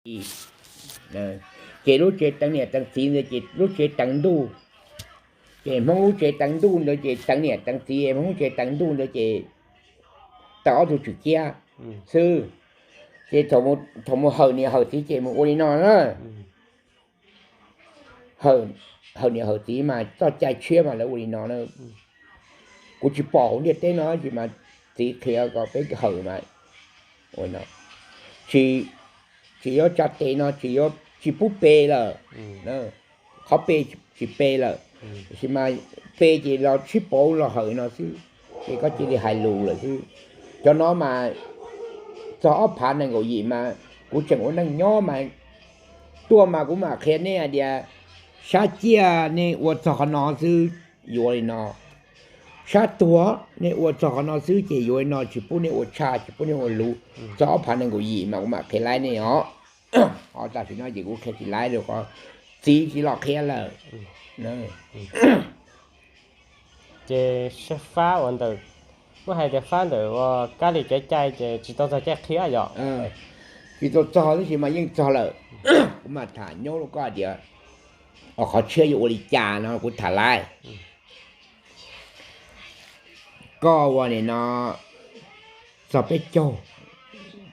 Ces lub tsev teev niam teev txiv ntawd ces lub tsev teev ntuj, ces Hmoob lub tsev teev ntuj ntawd ces teev niam teev txiv, Hmoob lub tsev teev ntuj ntawd ces tawm ob tug tswm ciab xwb. Ces thaum mus hawm niam hawm txiv ces mus ua li no na. Hawm niam hawm txiv mas txoj cai tshiab mas lawv ua li no na. Kuv tsis pom hauv ntiaj teb no tsis mas txiv qhia kom peb hawm mas ua no. Tsis, tsis yuav tsa tes no tsis yuav, tsis pub pe lawm. Qhov pe tsis pe lawm, tab sis mas pe ces los sib pauv los hawm no xwb, ces koj cia li hais lus lawm xwb. Cov no mas txog ob phav nees nkaum yim mas kuv tseem ua neej nyob mas, tuaj mas kuv mam qhia nej hais tias sab ciaj nej ua txog qhov no xwb, yuav li no. Sab tuag nej ua txog qhov no xwb ces yuav li no, tsis pub nej ua tshaj tsis pub nej ua luv. Txog ob phav nees nkaum yim mas kuv mam qhia laib nej os. Ho tam sim no ces kuv qhia tsis laib rau qhov txiv tsis los qhia lawm. Ces sab fab uas ntawm, muab hais tias fab ntawm ua kab li kev cai ces tsis tau txog caij qhia yom? Tsis tau txog tab sis mas yeej txog lawm. Kuv mam tham nyob rau koj hais tias qhov tshiab yuav ua li cas no kuv tham laib. Koj ua nim no txog peb caug,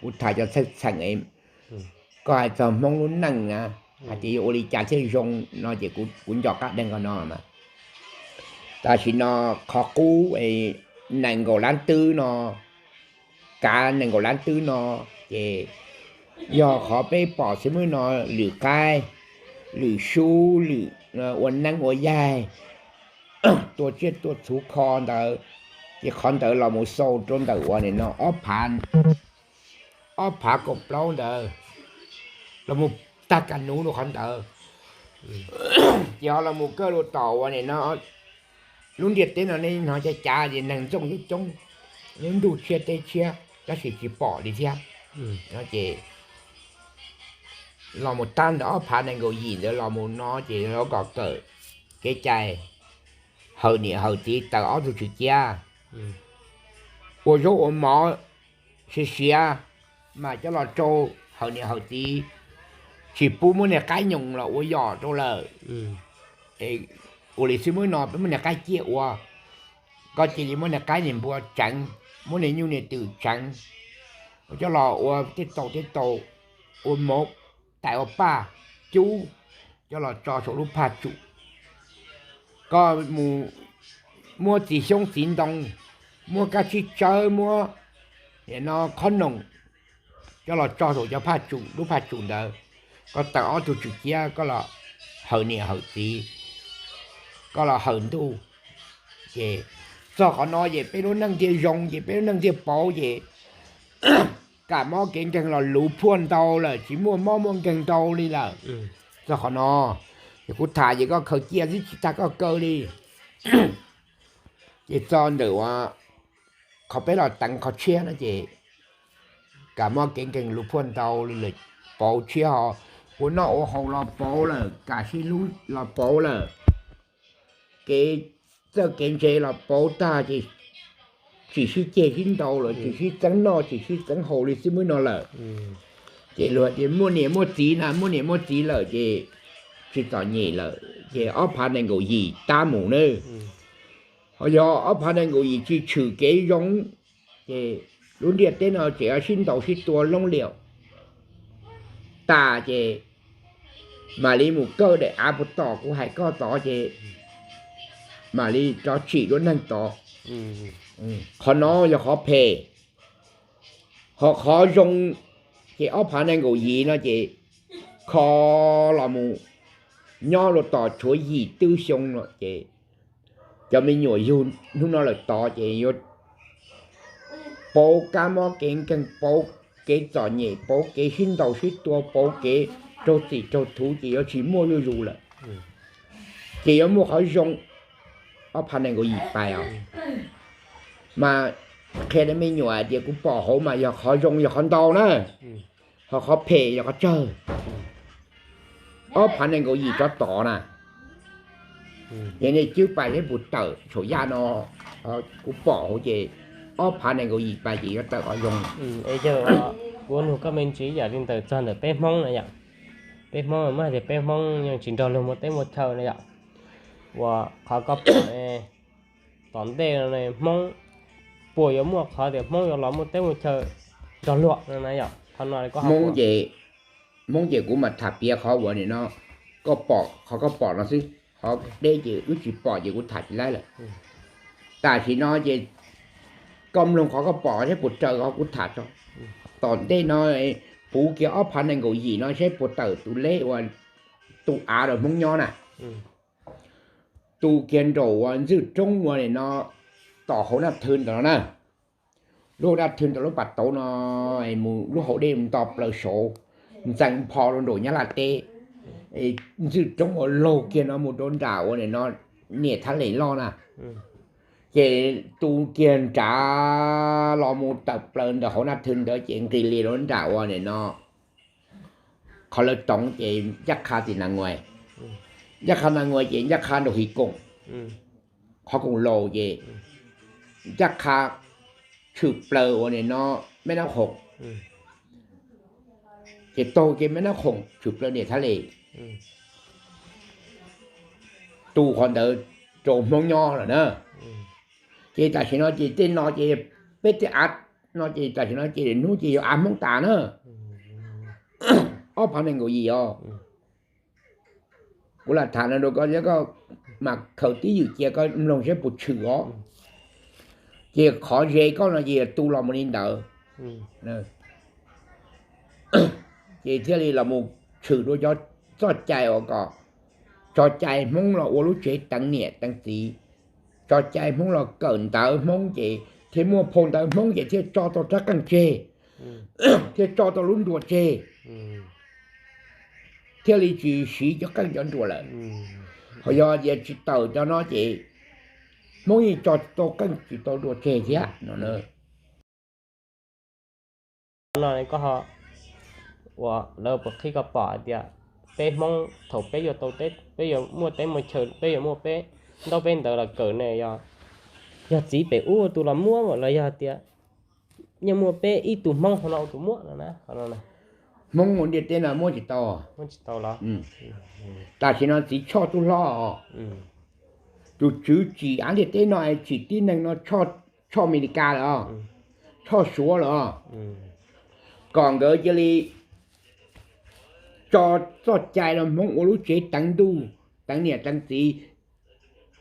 kuv tham cov txheej txheem, koj hais txog Hmoob lub neej na, hais tias yuav ua li cas thiaj zoo no ces kuv nco qab deeg qhov no mas. Tam sim no qhov qub nees nkaum lab twb no, kav nees nkaum lab twb no, ces yog qhov peb pom xwb muab no, lwm qaib, lwm sub, lwm ua neeb ua yaig, tua tsiaj tua txhu kho ntawd, ces qhov ntawd los mus xaus rau ntawm uas nim no ob phav kaum plaub ntawd, los mus tag kas nuv rau qhov ntawd. Ces ho los mus kawg rau tom uas nim no lub ntiaj teb no nej hnov cav cav ces neeg ntxooj coob coob, lub ntuj tshiab teb tshiab tab sis tsis pom li thiab. Ces los mus tag ntawm ob phav nees nkaum yim ntawd los mus no ces lawv kom kawm kev cai, hawm niam hawm txiv taws ob tug tswm ciab, ua zaub ua mov siav siav mas coj los rau hawm niam hawm txiv, tsis pub muab niag qaib nyoos los ua yom rau lawm. Ua li xwb muab no peb muab niag qaib ciaj ua, koj cia li muab niag qaib niag npua tseev, muab niag nyuj niag twm tseev, coj los ua tej tau tej tau, ua mov, tais ua paj, cub, coj los tso saum lub phaj tsum. Koj mus muab txiv xyoob txiv ntoo, muab kab tsib tsawb, muab nim no qhob noom, coj los tso saum cov phaj tsum, lub phaj tsum ntawd, koj taws ob tug tswm ciab, koj los hawm niam hawm txiv, koj los hawm ntuj. Ces txog qhov no ces peb lub neej thiaj zoo, ces peb lub neej thiaj pauv, ces kam mob kev nkeeg los luv phuaj ntau lawm, tsis muaj mob muaj nkeeg ntau li lawm. Txog qhov no, ces kuv tham ces koj khaws cia xwb tsis tas koj kaw li. Ces txog ntawm uas qhov peb los teev qhov tshiab no ces kam mob kev nkeeg luv phuaj ntau li lawm, pauv tshiab ho, ua noj ua haus los pauv lawm, kam sib hlub los pauv lawm, kev txawj kev ntse los pauv tag ces tsis sib ceg sib ntaus lawm, tsis sib txeeb noj tsis sib txeeb haus li xwb muab no lawm. Ces luag tias muaj niam muaj txiv na, muaj niam muaj txiv lawm ces tsis txom nyem lawm, ces ob phav nees nkaum yim tab mus nawb. Ho yog ob phav nees nkaum yim tsis tshwm kev zoo, ces lub ntiaj teb no tseem sib ntaus sib tua loob liam tas ces mam li mus kawm daim av puas tom kuv hais koj tod ces mam li rov tsim lub neej tod. Qhov no yog qhov phem. Ho qhov zoo, ces ob phav nees nkaum yim no ces kho los mus nyob rau tom tshuav yim twb xyoo no ces cov me nyuam yug hnub no lawm tod ces yuav pauv kab mob kev nkeeg, pauv kev txom nyem, pauv kev sib ntaus sib tua, pauv kev raug txim raug thuv ces yuav tsis muaj zuj zus lawm. Ces yuav muaj qhov zoo. Ob phav nees nkaum yim pais os, mas qhia rau me nyuam hais tias kuv pom hauv mas yog qhov zoo yog qhov ntau na, ho qhov phem yog qhov tsawg. Ob phav nees nkaum yim rov tod na, yog nej cwb pais nej puas tawm saum yaj no, kuv pom hauv ces ob phav nees nkaum yim pais ces yuav tawm qhov zoo. Yog Kuv nug koj me ntsis yam li ntawm txog ntawm peb Hmoob na yom. Peb Hmoob mas muab hais tias peb Hmoob yeej tsis nrog luag muaj teb muaj chaw na yom. Uas qhov koj pom tom ntej no Hmoob puas yuav muaj qhov tias Hmoob yuav los muaj teb muaj chaw nrog luag no na yom? Qhov no Hmoob ces, Hmoob ces kuv mam tham piav qhov uas nim no koj pom, qhov koj pom no xwb, qhov deb ces wb tsis pom ces kuv tham tsis laib lawm. Tam sim no ces koj mloog qhov koj pom thiab puas raws qhov kuv tham tso. Tom ntej no puv kiag ob phav nees nkaum yim no saib puas tawm tus leb uas tu av rau Hmoob nyob na. Tu kiag nraum uas ntxwj roob uas nim no tom hauv Naj Thw ntawm no na. Lub hauv Naj Thw ntawm lub pas tauv no mus lub hauv dej nto plaws saud, ntxeev npho rau nraum Nyab Laj teb. Ntxwj roob uas laug kiag no mus rau nram uas nim no niam Thab Lem loj na. Ces tu kiag nrad los mus tawm plaws ntawm hauv Naj Thw ntawd ces nqis li rau nram uas nim no qhov lawv toov ces ncaj qha tim Nas Nguais. Ncaj qha Nas Nguais ces ncaj qha nraum His Koom, qhov koom laus ces ncaj qha tshwm plaws uas nim no Meb Nab Khoom. Ces taug kiag Meb Nab Khoom tshwm plaws niam Thab Lem, tu qhov ntawd rau Hmoob nyob lawm na. Ces tam sim no ces tej no ces peb tej av no ces tam sim no ces hnub ces yog av Hmoob tas na. Ob phav nees nkaum yim os. Kuv lam tham no rau koj, koj mam khaws tib ywm cia koj mloog saib puas tshwm os. Ces qhov ze koj no ces tu los mus li ntawd. Ces thiaj li los mus tshwm dua cov txoj cai uas kom tso cai Hmoob los ua lub tsev teev niam teev txiv, tso cai Hmoob los kawm ntawv Hmoob ces thiaj muaj phau ntawv Hmoob ces thiaj tso tau rab qeej tseg, thiaj tso tau lub nruas tseg, thiaj li tsis siv cov qeej cov nruas lawm. Ho yog tias tsis tawm cov no ces Hmoob yeej tso tsis tau qeej tsis tau nruas tseg thiab no. Qhov no koj ho, uas lawv puas qhib koj pom hais tias peb Hmoob thaum peb yuav tau teb, peb yuav muaj teb muaj chaw, peb yuav muaj peb ntaub peb ntawv los kawm ne, yog, yog txiv pem ub ua tus los muab los yog tias yeej muaj peb ib tug Hmoob hauv no ua tus muab no na? Hmoob ua ntiaj teb no muab tsis tau. Tam sim no txiv Tshoj tub hlob, tus tswv tsim av ntiaj teb no es tsim tib neeg no, Tshoj Amelikas lawm, Tshoj Suav lawm, kom nkawd cia li tso txoj cai rau Hmoob ua lub tsev teev ntuj, teev niam teev txiv,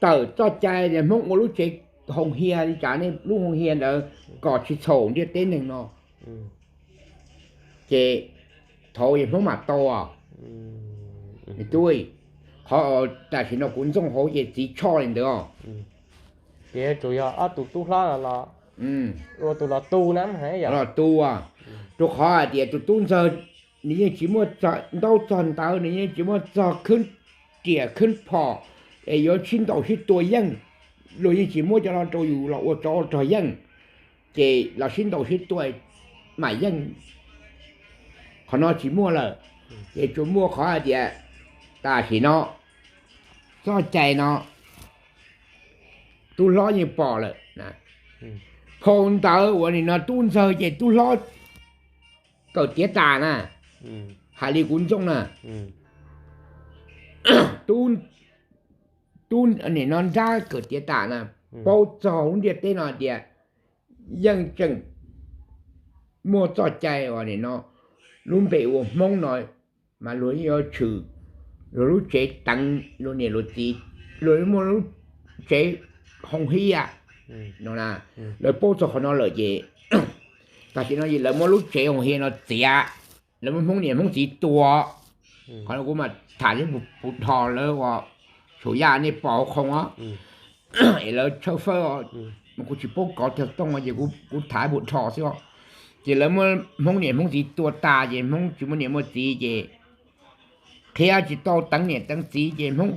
tawm txoj cai Hmoob ua lub tsev hoos hia li cas, nej lub hoos hia ntawd kom tsis txhaum ntiaj teb neeg no. Ces thaum es Hmoob mam tau. Qhov tam sim no kuv ntxooj hauv ces txiv Tshoj li ntawd. Ces tsuas yog ob tug tub hlob los, ua tus los tu na, los tu. Rau qhov hais tias tus tub ntxawg nws yeej tsis muaj ntaub txog ntawv, nws yeej tsis muaj txog khwb riam khwb phom es yuav sib ntaus sib tua yeej. Luag yeej tsis muab cov no rau yus los ua tsov ua rog yeej, ces los sib ntaus sib tua mam yeej. Qhov no tsis muaj lawm, ces tsuas muaj qhov hais tias tam sim no txoj cai no tub hlob yeej pom lawm. Phau ntawv uas nim no tub ntxawg ces tub hlob kawm tiav tas na, hais li kuv ntxooj na. Tub, nim no nrab kawm tiav tas na, paub txog lub ntiaj teb no tias yeej tseem muaj txoj cai uas nim no lub npe ua Hmoob no mas luag yuav tshwm luag lub tsev teev luag niam luag txiv, luag muaj lub tsev hoos hia no na. Lawv paub txog qhov no lawm ces tam sim no lawv muab lub tsev hoos hia no txiav, lawv muab Hmoob niam Hmoob txiv tua. Qhov no kuv mas tham thiab puv dhos lawv ua saum yaj nej pom hauv qhoo os, es lawv tshawb fawb os, mas kuv tsis paub kov tag tooj ces kuv tham puv dhos xwb os. Ces lawv muab Hmoob niam Hmoob txiv tua tas ces Hmoob tsis muaj niam muaj txiv ces qhia tsis tau teev niam teev txiv ces Hmoob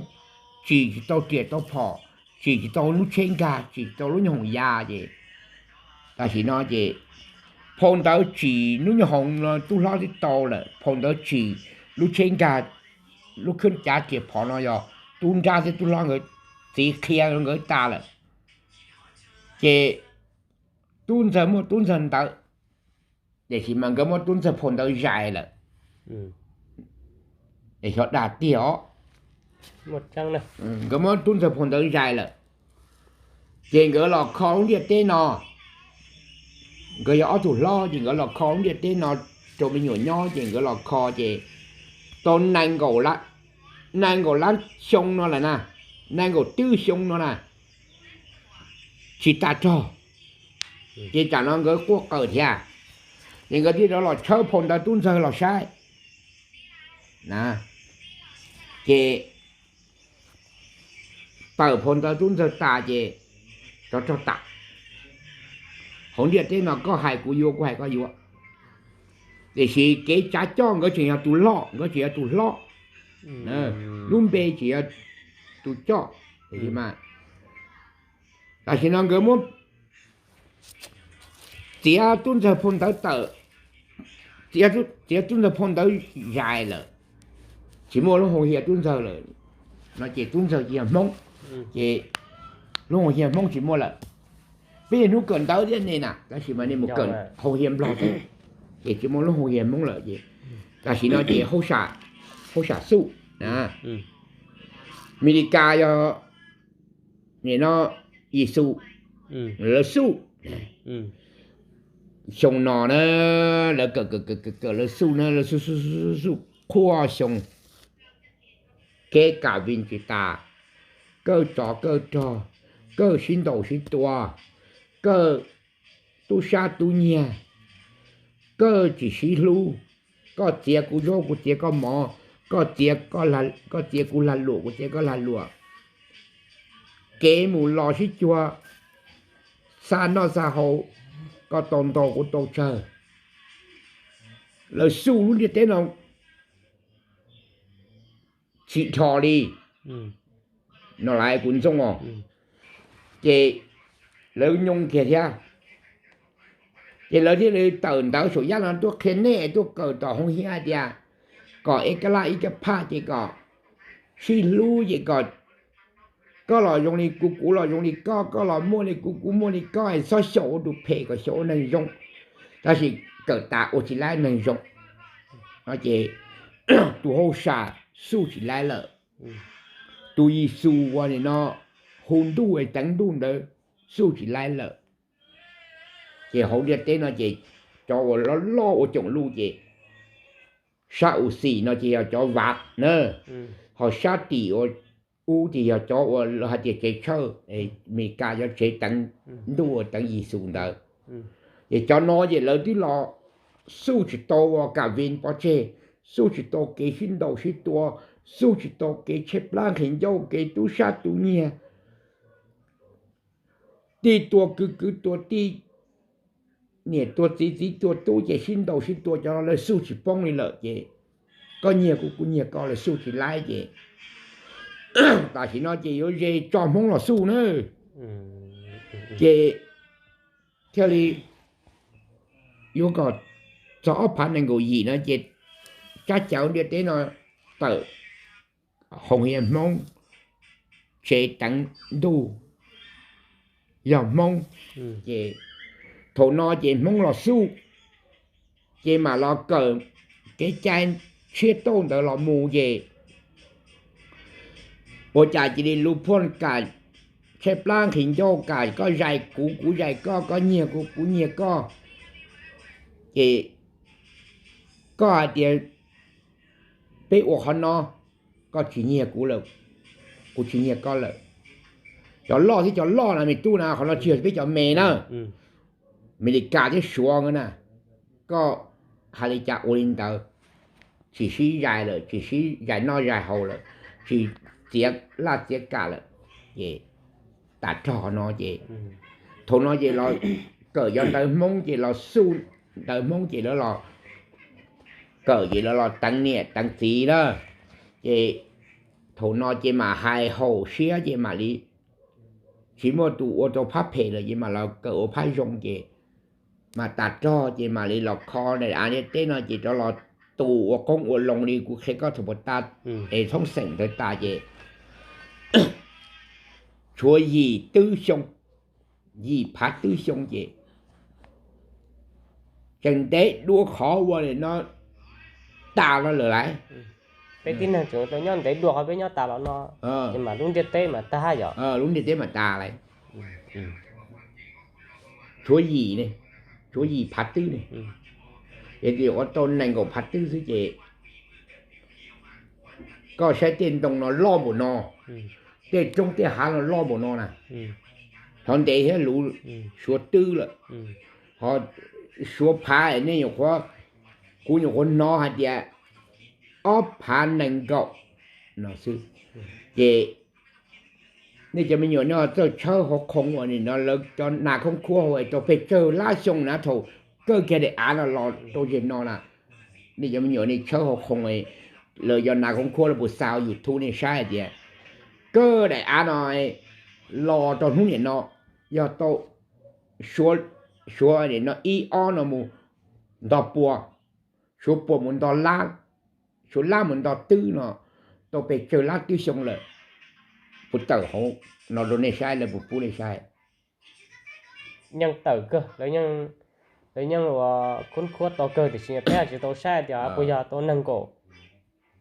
tsim tsis tau riam tau phom, tsim tsis tau lub tsheb nkag, tsim tsis tau lub nyoob hoom ya ces tam sim no ces phau ntawv tsim lub nyoob hoom no tub hlob twb tau lawm, phau ntawv tsim lub tsheb nkag, lub khwb cav riam phom no yog tub nrab thiab tub hlob nkawd txiv qhia nkawd tas lawm. Ces tub ntxawg muaj tub ntxawg ntawv, Tiam sis mas nkawd muab tub ntxawg phau ntawv zais lawm, es xyov dag tiag os. Nkawd muab tub ntxawg phau ntawv zais lawm, ces nkawd los kho lub ntiaj teb no. Nkawd yog ob tug hlob ces nkawd los kho lub ntiaj teb no rau me nyuam nyob, ces nkawd los kho ces tau nees nkaum lab xyoo no lawm na, nees nkaum twb xyoo no na, tsis tas rog. Ces tsam no nkawd quaj qawm thiab, ces nkawd thiaj rov los tshawb phau ntawv tub ntxawg los saib. Ces tawm phau ntawv tub ntxawg tas ces rov rog tas. Hauv ntiaj teb no koj hais kuv yuav, kuv hais koj yuav. Tiam sis kev tsav coj nkawd tseem yog tus loj, nkawd tseem yog tus hlob, lub npe tseem yog tus coj. Tam sim no nkawd muab txiav tub ntxawg phau ntawv tawm, txiav tub ntxawg phau ntawv zais lawm, tsis muaj lub hau hias tub ntxawg lawm no ces tub ntxawg tsis yog Hmoob, ces lub hau hias Hmoob tsis muaj lawm. Peb niaj hnub kawm ntawv thiab nej na, tab sis mas nej mus kawm hau hias Nplog xwb, ces tsis muaj lub hau hias Hmoob lawm ces tam sim no ces hauj sam xuj. Amelikas yog nim no Yexus, lawv xuj. Xyoo no na, lawv kawm kawm kawm kawm lawv xuj na, lawv xuj xuj xuj xuj qhua xyoo, kev kam vij tsis tas, kawj tsov kawj rog, kawj sib ntaus sib tua, kawj tub sab tub nyiag, kawj tsis sib hlub, koj txiav kuv zaub kuv txiav koj mov, koj txiav, koj txiav kuv lag luam kuv txiav koj lag luam, kev mus los sib cuag, xa noj xa haus, koj tau ntau kuv tau tsawg. Lawv xuj lub ntiaj teb no tsis dhos li no lawm kuv ntxooj os. Ces lawv nyoo kiag thiab, ces lawv thiaj li tawm ntawv saum yaj no tuaj qhia nej tuaj kawm tom hoo hias hais tias kom ib kab laj ib kab phaj ces kom sib hlub ces kom koj los zoo li kuv, kuv los zoo li koj, koj los muaj li kuv, kuv muaj li koj, txhob xyaum ua tus phem, kom xyaum ua neeg zoo, tab sis kawm tas ua tsis laib neeg zoo. No ces tus hauj sam xuj tsis laib lawm, tus Yexus uas nim no hu ntuj teev ntuj ntawd xuj tsis laib lawm. Ces hauv ntiaj teb no ces cov uas loj loj ua coom luj ces sab u xim no ces yog cov vav na, ho sab tim ua ub ces yog cov uas lawv hais tias tsev tshawj, Amelikas cov tsev teev ntuj uas teev Yexus ntawd. Ces cov no ces lawv twb los xuj tsis tau ua kam vij pov tseg, xuj tsis tau kev sib ntaus sib tua, xuj tsis tau kev tshaib plab nqhis ncauj, kev tub sab tus nyiag, tij tua kwv, kwv tua tij, niam tua txiv, txiv tua tub, ces sib ntaus sib tua, cov no lawv xuj tsis poob li lawm ces koj nyiag kuv, kuv nyiag koj, lawv xuj tsis laib ces tam sim no ces yuav ze tso Hmoob los xuj na. Ces thiaj li yuav kom txog ob phav nees nkaum yim no ces tsab cawv ntiaj teb no tawm hoo hias Hmoob, tsev teev ntuj yog Hmoob. Ces thaum no ces Hmoob los xuj, ces mam los kawm kev cai tshiab tauj ntawd los mus ces ua cas cia li lub phuaj kam tshaib plab nqhis ncauj, kam koj zais kuv, kuv zais koj, koj nyiag kuv, kuv nyiag koj. Ces koj hais tias peb ua qhov no, koj tsis nyiag kuv lawm, kuv tsis nyiag koj lawm. Cov loj thiab cov loj na me tub na, qhov no tsis yog peb cov me na, Amelikas thiab Suav na, koj hais li cas ua li ntawd, tsis sib zais lawm, tsis sib zais noj zais haus lawm, tsis txiav laj txiav kam lawm, ces tas rog no ces thaum no ces los kawm cov ntawv Hmoob ces los xuj ntawv Hmoob ces lawv los kawm ces lawv los teev niam teev txiv na. Ces thaum no ces mam hais haum siab ces mam li tsis muaj tus ua rau phab phem lawm ces mam los kawm ua phab zoo ces mam tas rog ces mam li los kho av ntiaj teb no ces rov los tus ua qoob ua loo li kuv qhia koj thaum puas tas es thoob xeem ntawd tas ces tshuav yim twb xyoo, yim phav twb xyoo ces tseem ntev dua qhov uas nim no tas los lawm lauj. Peb tib neeg tseem tau nyob ntev dua qhov peb nyob tas los no, ces mam lub ntiaj teb mam tag yom. Lub ntiaj teb mam tas lauj. Tshuav yim ne, tshuav yim phav twb ne, ces ua tau nees nkaum phav twb xwb ces koj saib tej ntoo no loj npaum no, tej roob tej hav no loj npaum no na, qhov ntev thiab luv, suav twb lawm. Ho suav phav nej nyuam qhuav, kuv nyuam qhuav hnov hais tias ob phav nees nkaum no xwb. Ces nej cov me nyuam nej txawj tshawb hauv khoom uas nim no lawv cov nas khoob khuab hauv es tau pes tsawg lab xyoo na thaum kawj kiag daim av no los rau zeg no na. Nej cov me nyuam nej tshawb hauv khoom, lawv cov nas khoob khuab lawv puas xa YouTube nej saib hais tias kawj daim av no los rau hnub nim no yog tau suav, suav nim no ib ob no mus nto pua, suav pua mus nto lab, suav lab mus nto twb no, tau pes tsawg lab twb xyoo lawm. Puas tawm hauv no rau nej saib, lawv puas pub nej saib? Yeej tawm kawg, lawv yeej ua khoob khuab tau kawg tiam sis peb tsis tau saib tias puas yog tau nees nkaum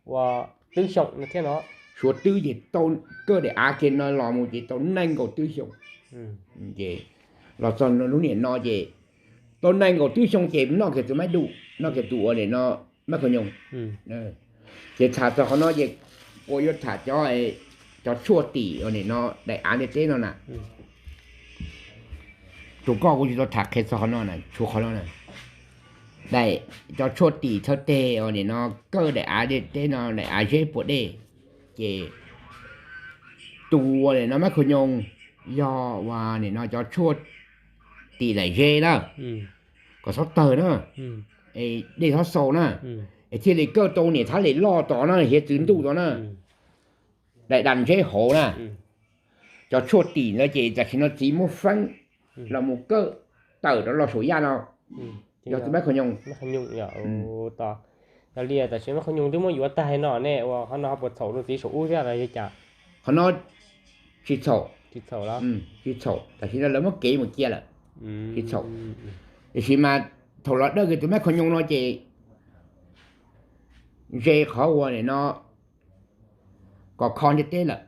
uas twb xyoo no thiab no. Suav twb ces tau, kawj daim av kiag no los mus ces tau nees nkaum twb xyoo. Ces los txog hnub nim no ces tau nees nkaum twb xyoo ces noj kiag tus maib duj, noj kiag tus uas nim no maib khaus nyoos. Ces tham txog qhov no ces kuv yuav tham cov, cov tshuaj tim uas nim no daim av ntiaj teb no na. Tus koj kuv tsis tau tham qhia txog qhov no na, tshuav qhov no na. Daim, cov tshuaj tim thawj teg uas nim no kawj daim av ntiaj teb no, daim av zeb puas dej, ces tus uas nim no maib khaus nyoos yog uas nim no cov tshuaj tim daim zeb na, kom txhob tawg na, dej txhob xau na, es thiaj li kawj tau niam thab lem loj tod na, hiav txwv ntuj tod na, daim dam zeb hauv na. Cov tshuaj tim ntawd ces tam sim no txiv muab feeb los mus kawj tawm rov los saum yaj no, yog tus maib khaus nyoos. Yog li tam sim maib khaus nyoos twb muab yuav tag no ne, ua qhov no ho puas txhaum rau txiv saum ub thiab los yog cas? Qhov no tsis txhaum, tsis txhaum, tam sim no lawv muab kev mus cia lawm, tsis txhaum. Tiam sis mas thaum los dawj kiag tus maib khaus nyoos no ces ze qhov uas nim no kom kho ntiaj teb lawm.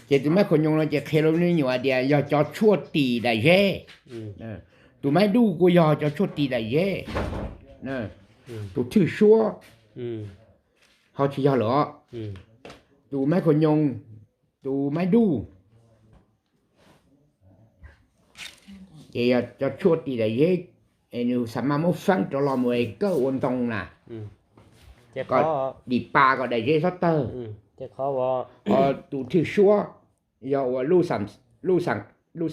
Ces tus maib khaus nyoos no ces qhia rau me nyuam hais tias yog cov tshuaj tim daim zeb. Tus maib duj kuj yog cov tshuaj tim daim zeb. Tus thwj suab ho tsis yog lawm os. Tus maib khaus nyoos, tus maib duj ces yog cov tshuaj tim daim zeb, es nws xa maj muab feeb rov los mus es kawj ua ntoo na, kom dim pa kom daim zeb txhob tawg. Tus thwj suab yog ua lub xam kees, lub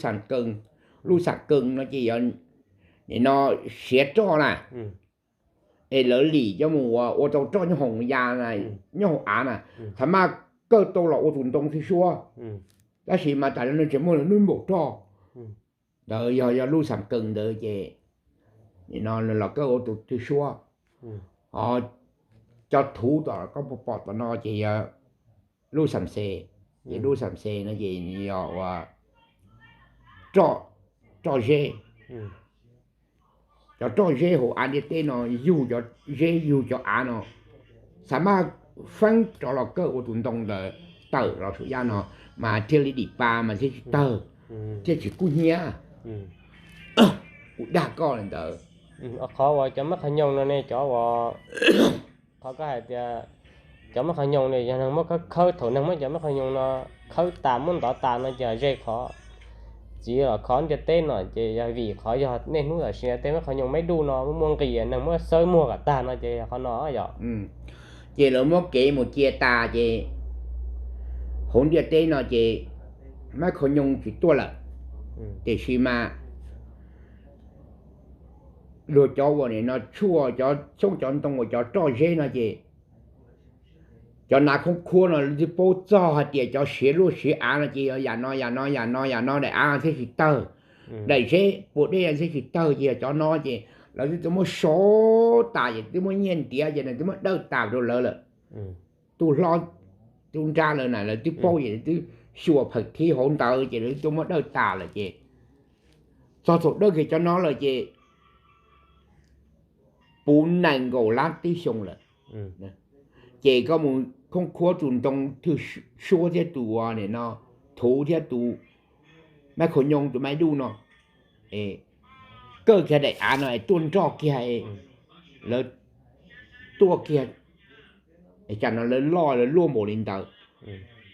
xam kees no ces yog nim no siav roj na, es lawv lim coj mus ua, ua tau roj nyob hauv ya, nyob hauv av na, xa maj kawj tau los ua tus ntoo thwj suab. Tab sis mas tam sim no tseem muaj lawv lub npaum roj ntawd yog, yog lub xam kees ntawd ces nim no los kawj ua tus thwj suab. Ho cov thuv tom koj pom tom no ces yog lub xam xes, ces lub xam xes no ces yog ua roj, roj zeb. Cov roj zeb hauv av ntiaj teb no yug cov zeb yug cov av no xa maj feeb rov los kawj ua tus ntoo ntawd tawm los saum yaj no, mas thiaj li dim pa mas thiaj tsis tawg, thiaj tsis kub hnyiab. Kuv dag koj li ntawd. Qhov uas cov maib qhov nyoos no ne, cov uas, qhov koj hais tias cov maib qhov nyoos ne yog neeg muab khawb khawb, thaum neeg muab cov maib qhov nyoos no khawb tas muab ntov tas no ces ze qhov txiv los khov ntiaj teb no ces yog vim qhov yog niaj hnub tam sim tej maib qhov nyoos maib duj no muaj muaj nqis, neeg muab xawb muag kom tag no ces yog qhov no yom. Ces lawv muab kev mus cia tas ces hauv ntiaj teb no ces maib qhov nyoos tsis tuaj lawm. Tiam sis mas luag cov uas nim no tshuaj, cov xyoob cov ntoo uas cov roj zeb no ces cov nas khoob khuab no lawv twb paub txog hais tias cov siav luaj siav av no ces yog yam no yam no yam no yam no daim av thiaj tsis tawg, daim zeb puas dej thiaj tsis tawg, ces yog cov no ces lawv twb tau muab sau tas ces twb muab nyiaj ntiav ces nws twb muab dawj tas rau lawv lawm. Tub hlob tub nrab lawv na lawv twb paub ces lawv twb xyuas phawm thib hauv ntawd ces lawv twb tau muab dawj tas lawm ces Txog thaum dawb kiag cov no lawm ces puv nees nkaum lab tib xyoo lawm. Ces koj mus khoob khuab tus ntoo thwj suab thiab tus ua no, thuv thiab tus mab khau nyooj tus mab duj no, kawj kiag daim av no es tuaj nroj kiag, lawv tuaj kiag, tsam no lawv loj lawv luaj npaum li ntawd.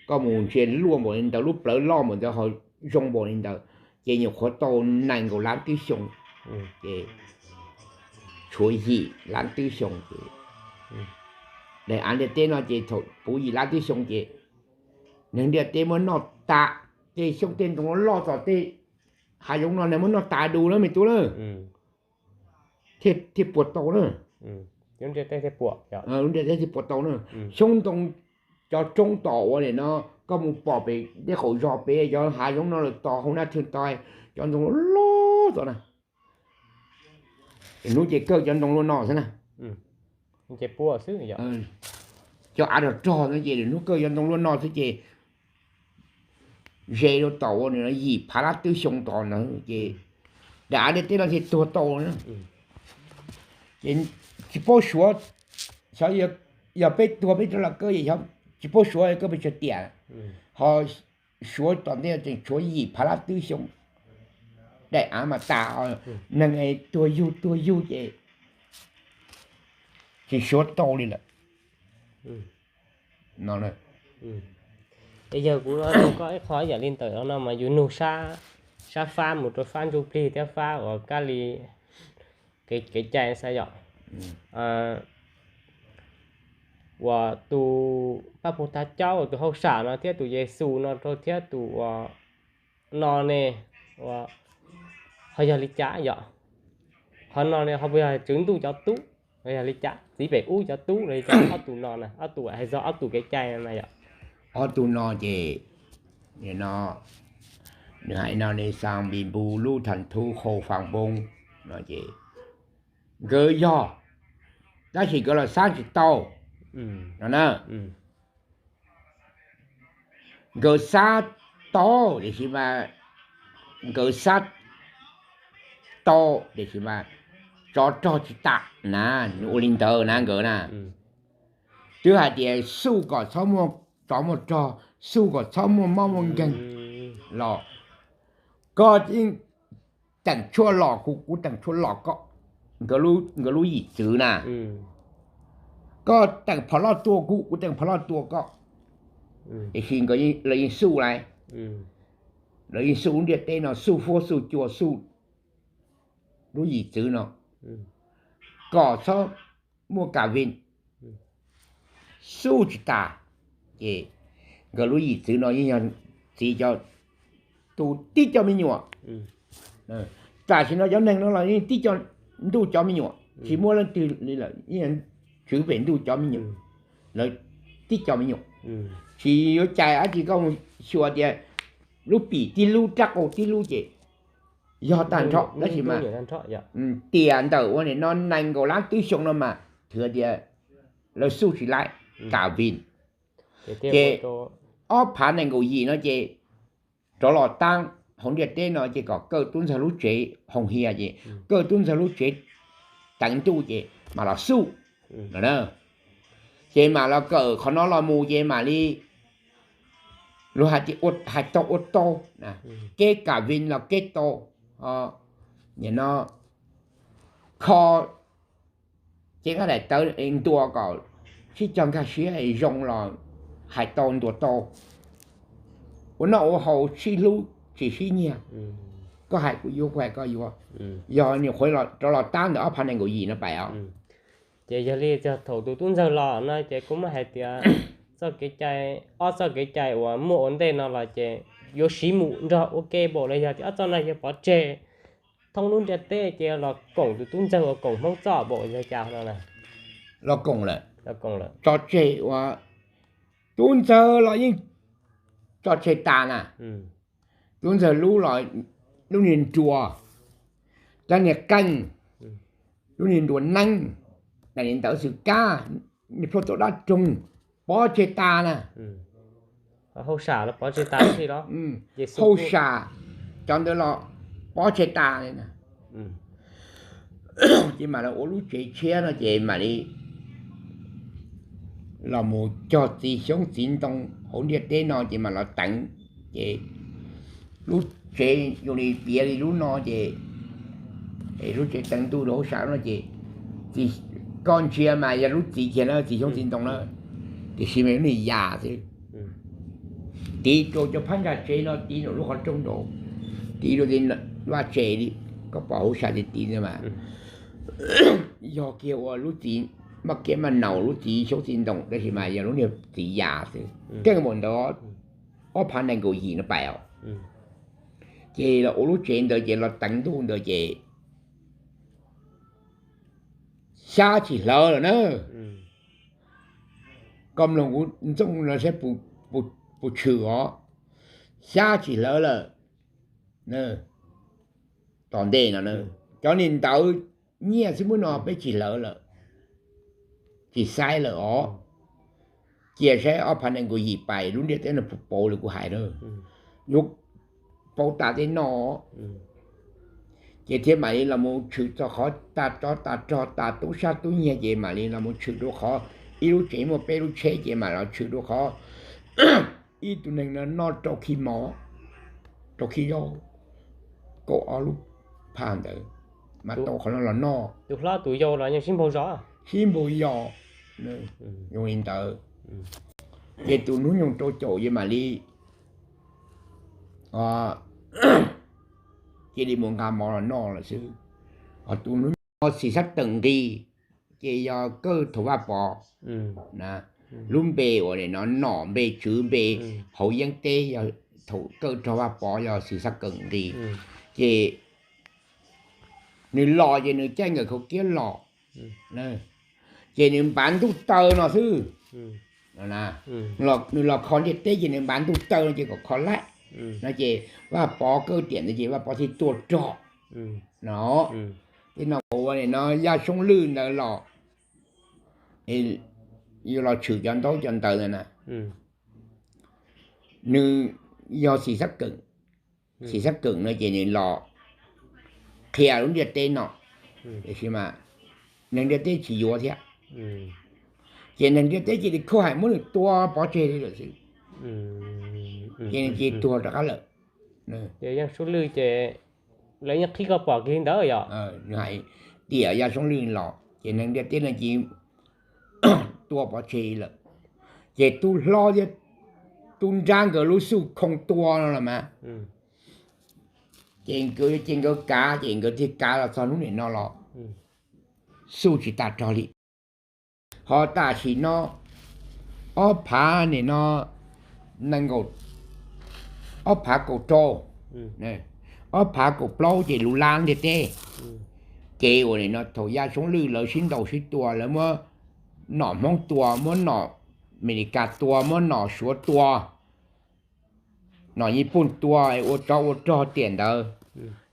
Koj mus ntsia luaj npaum li ntawd, lub plawv loj npaum ntawd ho zoo npaum li ntawd, ces nyuam qhuav tau nees nkaum lab tib xyoo, ces tshuav yim lab tib xyoo ces daim av ntiaj teb no ces thaum puv yim lab tib xyoo ces neeg ntiaj teb muab noj tas, tej xyoob tej ntoo loj tom tej hav zoov no neeg muab noj tas du na me tub na, thiaj puas tau na. Lub ntiaj teb thiaj puas tau na. Xyoob ntoo cov roob tom ua li no, koj mus pom pem tej qaum zos pem cov hav zoov no lawm tos hauv nab thwj to, cov ntoo loj tom na. Hnub ces kawj cov ntoo luaj no xwb na. Cov av rog rog no ces hnub kawj cov ntoo luaj no xwb ces ze rau tom ua no yim phav lab tib xyoo tom na ces daim av ntiaj teb no thiaj tuag tau na. Ces tsis paub suav, xyov yog peb tuag peb rov los kawj, tsis paub suav kawj pes tsawg tiam, ho suav tom ntej tseem tshuav yim phav lab tib xyoo. Daim av mas tas, neeg tuag yug tuag yug ces tsis suav tau li lawm. Es yog kuv rau koj ib qho ib yam li ntawm no mas yus nug sab fab mus rau fab ntsuj plig thiab fab uas kab li kev cai xav yom. Uas tus Paj Pug Thaj Caub uas tus hauj sam no thiab tus Yexus no rau thiab tus uas no ne, ho yog li cas yom? Qhov no ne ho puas yog Tswv Ntuj cov tub, yog li cas txiv pem ub cov tub los li cas? Ob tug no na, ob tug hais txog ob tug kev cai no na yom. Ob tug no ces no, nws hais no ne, Xas Npis Npu, Lub Thas Thuv, Qhau Fas Npoo no ces nkawd yog, tab sis nkawd los xab tsis tau no na. Nkawd xab tau tiam sis mas, nkawd xab tau tiam sis mas tsov rog tsis tas na, nws ua li ntawd na nkawd na. Twb hais tias xuj kom txhob muaj tsov muaj rog, xuj kom txhob muaj mob muaj nkeeg los koj yeej teem tshuaj los kuv, kuv teem tshuaj los koj, nkawd lub yim txwv na. Koj teem phom loj tua kuv, kuv teem phom loj tua koj. Tiam sis nkawd, lawv yeej xuj lawm, lawv yeej xuj lub ntiaj teb no, xuj huab xuj cua, xuj lub yim txwv no kom txhob muaj kas vij, xuj tsis tas. Ces nkawd lub yim txwv no yeej yog txiv cov, tus tib co me nyuam. Tam sim no cov neeg no los yeej tib co, ntuj cov me nyuam, tsis muaj leej twg li lawm, yeej tswv pem ntuj cov me nyuam, lawv tib co me nyuam. Tsis yuav cais dab tsi, koj mus xyuas tias lub pim tib lub, rab qau tib lub ces yog tag nrho. Tab sis mas tiam ntawm ua nim no nees nkaum lab tib xyoo no mas thwv tias lawv xuj tsis laib kas vij. Ces ob phav nees nkaum yim no ces rov los taab hauv ntiaj teb no ces kom Kawj Tub Ntxawg lub tsev hoos hias ces Kawj Tub Ntxawg lub tsev teev ntuj ces mam los xuj no na. Ces mam los kawm qhov no los mus ces mam li luag hais tias hais tau ua tau, kev kas vij los kev tau, nim no kho cev nqaij daim tawv ntuas kom sib cog nkag siab zoo los hais tau ntuas tau. Ua noj ua haus sib hlub tsis sib nyiag, koj hais kuv yuav, kuv hais koj yuav. Yog nyuam qhuav rov los tab ntawm ob phav nees nkaum yim no pais os. Ces yog li txog thaum tus tub ntxawg los no ces kuj muab hais tias txoj kev cai, ob txoj kev cai uas muaj ua ntej no los ces yuav siv mus nrog ua ke npaum los yog tias ob txoj no yog pov tseg thoob lub ntiaj teb ces los koom tus tub ntxawg uas koom Hmoob txoj npaum yog cas no na. Los koom lawm, tso tseg uas tub ntxawg los yeej tso tseg tas na. Tub ntxawg lub los lub niag nruas, lub niag qeej, lub niag nruas neeb, daim niag ntawv xwm kab, niag plhuav tau dab roog, pov tseg tas na. Hauj sam los pov tseg tas, hauj sam cov ntawd los pob tsheb tas li na. Ces mam los ua lub tsev tshiab no ces mam li los mus cog txiv xyoob txiv ntoo hauv ntiaj teb no ces mam los teev. Ces lub tsev zoo li piav li lub no ces, lub tsev teev ntuj rau hauv sam no ces, koj ntsia mas yog lub txiv kiag na, txiv xyoob txiv ntoo na, tiam sis mas lub niag yas xwb. Tiv rau cov phab ntsa tsev no, tiv rau lub qhov rooj nraud, tiv rau vaj tsev li, koj pom hauv sam tiv tiv ntawd mas yog kiag ua lub txiv maj kiab maj naus, lub txiv xyoob txiv ntoo, tab sis mas yog lub niag txiv yas xwb. Keej npaum ntawd, ob phav nees nkaum yim no pais os. Ces los ua lub tsev ntawd ces los teev ntuj ntawd ces xyab tsis hlawv lawm na. Koj mloog kuv ntxooj no saib puas tshwm os. Xyab tsis hlawv lawm. Tom ntej no cov niag ntawv nyiaj xwb muab no peb tsis hlawv lawm, tsis xaiv lawm os. Cia saib ob phav nees nkaum yim pais lub ntiaj teb no puas pauv li kuv hais na, yuav pauv tas tej no. Ces thiaj mam li los mus tshwm txog qhov tas tsov tas rog tas tub sab tub nyiag ces mam li los mus tshwm rau qhov ib lub tsev muaj peb lub tsheb ces mam los tshwm rau qhov ib tug neeg no noj rau khi mov, rau khi zaub, kaum ob lub phaj ntawd mas tau qhov no los noj. Tus hlob tus yau los yeej sib npaug zos, sib npaug zos, zoo li ntawd. Ces tus hnub nyoog rau caum ces mam li cia li mus nqa mov los noj lawm xwb. Ho tus hnub nyoog Xim Xab Keem nqis ces yog kawj thaum Vaj Pov na, lub npe uas nim no nom npe tswv npe hauv yeeb teb yog thaum kawj rog Vaj Pov yog Xim Xab Keem nqis. Ces nws los ces nws caij nkawm khaub kiab los, ces nws npav ntuj taw no xwb. Nws los kho ntiaj teb ces nws npav ntuj taw no ces kom kho laij no ces Vaj Pov kawj tiam ntawd ces Vaj Pov thiaj tuaj rog no. Tej no ua nim no Yaj Soob Lwj ntawd los, yuav los tshwm cov ntaub cov ntawv ntawd na. Nws yog Xim Xab Keem, Xim Xab Keem no ces nws los qhia lub ntiaj teb no, tiam sis mas neeg ntiaj teb tsis yuav thiab. Ces neeg ntiaj teb cia li khuj hais muab nws tua pov tseg li lawm xwb. Ces nws cia li tuag rov qab lawm. Ces Yaj Soob Lwj ces lawv yeej qhib koj pom kiag li ntawd yom. Nws hais tiam Yaj Soob Lwj los ces neeg ntiaj teb no cia li tua pov tseg lawm. Ces tub hlob thiab tub nrab nkawd lub xuj khoo tua no los mas, ces nkawd ces nkawd kav ces nkawd thiaj kav los txog hnub nim no los xuj tsis tas rog li. Ho tam sim no ob phav nim no nees nkaum, ob phav kaum rau, ob phav kaum plaub ces luv lab ntiaj teb. Ces uas nim no thaum Yaj Soob Lwj lawv sib ntaus sib tua, lawv muab nom Hmoob tua, muab nom Amelikas tua, muab nom Suav tua, nom Nyij Pooj tua, ua tsov ua rog tiam ntawd.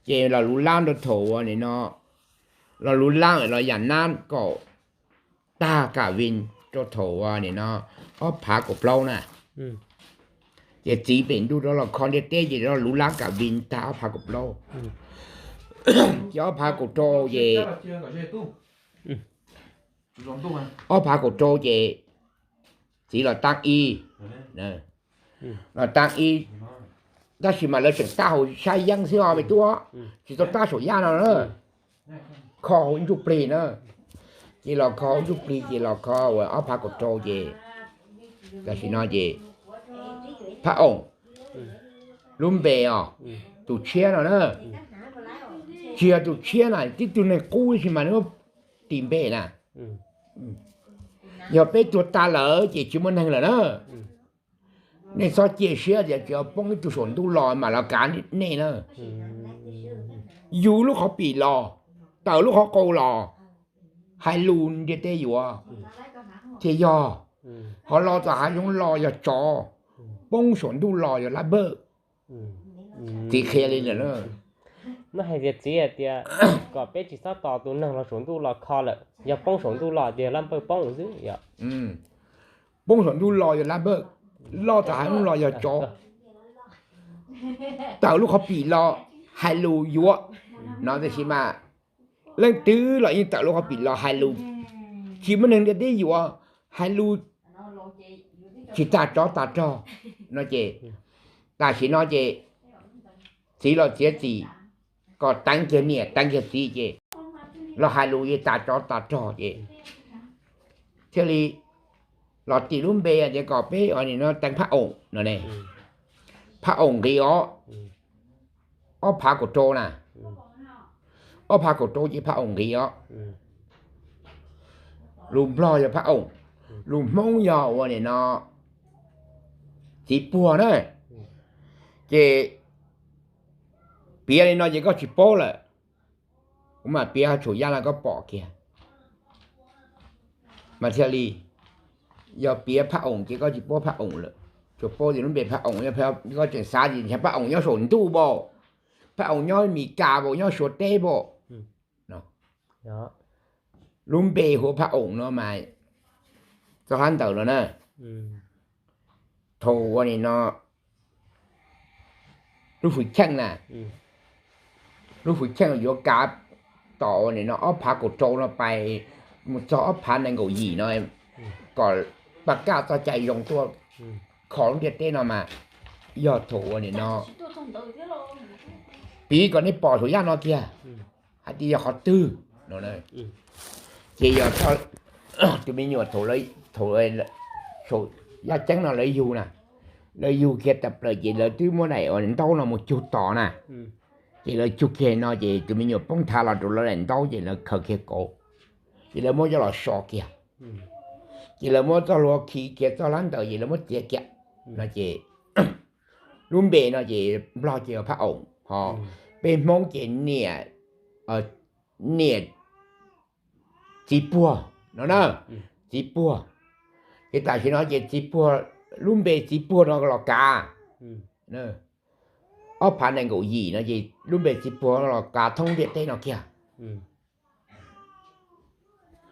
Ces los luv lab rau thaum uas nim no, los luv lab los yam nab kaum tag kam vin rau thaum uas nim no ob phav kaum plaub na. Ces txiv pem ntuj rov los kho ntiaj teb ces rov luv lab kam vin tag ob phav kaum plaub. Ces ob phav kaum rau ces, ob phav kaum rau ces txiv los taab ib, los taab ib, tab sis mas lawv tseem tab hauv sab yeeb xwb os me tub, tsis tau tab saum yaj no na, kho hauv ntsuj plig na. Ces los kho hauv ntsuj plig ces los kho uas ob phav kaum rau ces, tam sim no ces Phab Oom lub npe os, tus tshiab no na, tsis yog tus tshiab na, tib tug neeg qub sis mas nws muab tis npe na. Yog peb tuag tas lawm ces tsis muaj neeg lawm na. Nej txhob cia siab tias tsis poob ib tug saum ntuj los mam los kav nej na. Yug lub qhov pim los, tawm lub qhov qau los, hais lus ntiaj teb yuav thiaj yog. Ho los tom hav zoov los yog tsov, poob saum ntuj los yog lab npawj. Txiv qhia li lawm na. Neb hais tias txiv hais tias kom peb tsis txhob tos tus neeg los saum ntuj los kho lawm, yog poob saum ntuj los tias lab npawj poob xwb yom. Poob saum ntuj los yog lab npawj, los tom hav zoov los yog tsov, tawm lub qhov pim los hais lus yuav no, tab sis mas leej twg los yeej tawm lub qhov pim los hais lus, tsis muaj neeg ntiaj teb yuav, hais lus tsis tas tsov tas rog no ces tam sim no ces txiv los txiav txim kom teev kiag niam teev kiag txiv ces los hais lus yeej tas tsov tas rog ces thiaj li los tim lub npe tias kom peb ua nim no teev phab oom no ne. Phab oom nqis os, ob phav kaum rau na, ob phav kaum rau ces phab oom nqis os. Lus Nplog yog phab oom, lus Hmoob yog ua nim no txiv puag na. Ces piav li no ces koj tsis paub lawm, kuv mam piav thaum yaj no koj pom kiag. Mas thiaj li yog piav phab oom ces koj tsis paub phab oom lawm, tsuas paub tias lub npe phab oom, koj tseem xav tias phab oom nyob saum ntuj npaum, phab oom nyob Mes Kas npaum, nyob Suav teb npaum. Lub npe hu ua phab oom no mas txoj hab ntawm no na, thaum ua nim no lub hwj chim na, lub hwj chim yuav kav tom ua nim no ob phav kaum rau no pais mus txog ob phav nees nkaum yim no, kom pab kaj txoj cai zoo tuaj kho lub ntiaj teb no mas yog thaum ua nim no piv kom nej pom saum yaj no kiag hais tias yog qhov twg no. Ces yog tus me nyuam thaum, thaum yaj ceeb no lawv yug na, lawv yug kiag tawm plaws ces lawv twb muab daim ntaub no mus cug tos na. Ces lawv cug kiag no ces tus me nyuam poob thav los rau lawv daim ntaub ces lawv khaws kiag kauv, ces lawv muab coj los so kiag, ces lawv muab txoj hlua khi kiag txoj hlab ntawd ces lawv muab txiav kiag no ces lub npe no ces Nplog ces yog phab oom, ho peb Hmoob ces niam, niam txiv puag no na, txiv puag. Ces tam sim no ces txiv puag, lub npe txiv puag no los kav. Ob phav nees nkaum yim no ces lub npe txiv puag no los kav thoob ntiaj teb no kiag.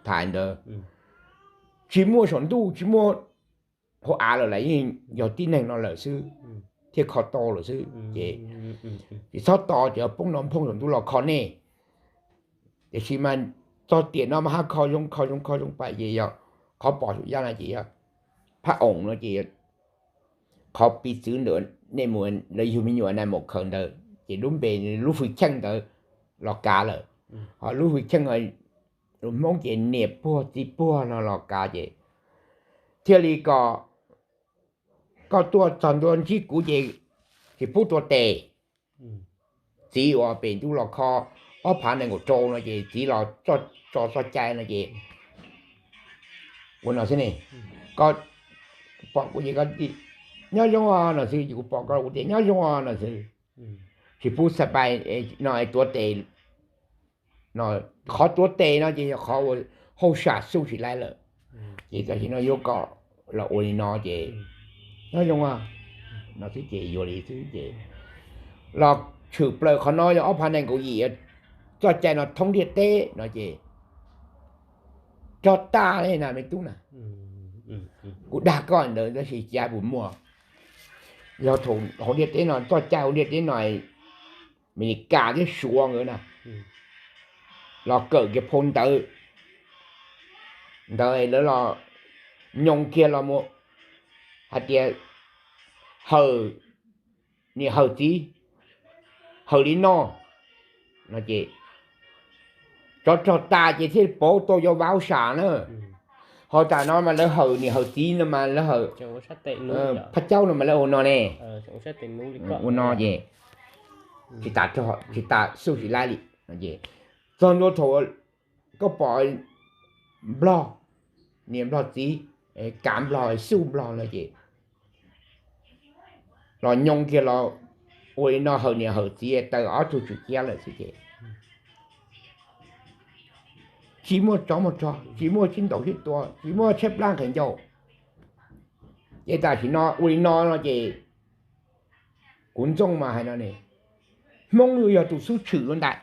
Tham ntawd tsis muaj saum ntuj tsis muaj hauv av lawm, yeej yog tib neeg no lawm xwb thiaj kho tau lawm xwb. Ces tsis txhob tos cov poob no phooj saum ntuj los kho nej. Tiam sis mas txog tiam no mas haj kho zoo kho zoo kho zoo pais ces yog qhov pom saum yaj no ces yog phab oom no ces qhov piv txwv ntawd nej mus lawv yug me nyuam na mus khaws ntawd ces lub npe lub hwj chim ntawd los kav lawm. Ho lub hwj chim lus Hmoob ces niam puag txiv puag no los kav ces thiaj li kom koj tuaj txog ntua ntsib kuv ces tsis pub tuav tes. Txiv uas pem ntuj los kho ob phav nees nkaum rau no ces txiv los tso txoj cai no ces ua no xwb ne. Koj pom kuv ces koj nyob zoo no xwb, kuv pom koj kuv tias nyob zoo no xwb. Tsis pub xa pais no tuav tes no. Qhov tuav tes no ces yog qhov uas hauj sam xub tsis laib lawm. Ces tam sim no yuav kom los ua li no ces nyob zoo no xwb ces yuav li xwb ces los tshwm plaws qhov no yog ob phav nees nkaum yim txoj cai no thoob ntiaj teb no ces rog tag li na me tub na. Kuv dag koj ntawd tab sis cas puas muaj. Yog thaum hauv ntiaj teb no txoj cai hauv ntiaj teb no Amelikas thiab Suav nkawd na los kawm kiag phau ntawv ntawd lawv los nyoo kiag los mus hais tias hawm niam hawm txiv hawm li no no ces tsov rog tas ces thiaj pauv tau yuav vauv sam na. Ho tam no mas lawv hawm niam hawm txiv no mas lawv hawm phab caub no mas lawv ua no ne. Ua no ces tsis tas, tsis tas xub tsis laib li. Txog ntua thaum koj pom nplog, niam nplog txiv, kav nplog xub nplog no ces los nyoo kiag los ua li no hawm niam hawm txiv taw ob tug tswm ciab lawm xwb ces tsis muaj tsov muaj rog, tsis muaj sib ntaus sib tua, tsis muaj tshaib plab nqhis ncauj. Ces tam sim no ua li no no ces kuv ntxooj mas hais no ne, Hmoob yuav yog tus xub tshwm ua ntej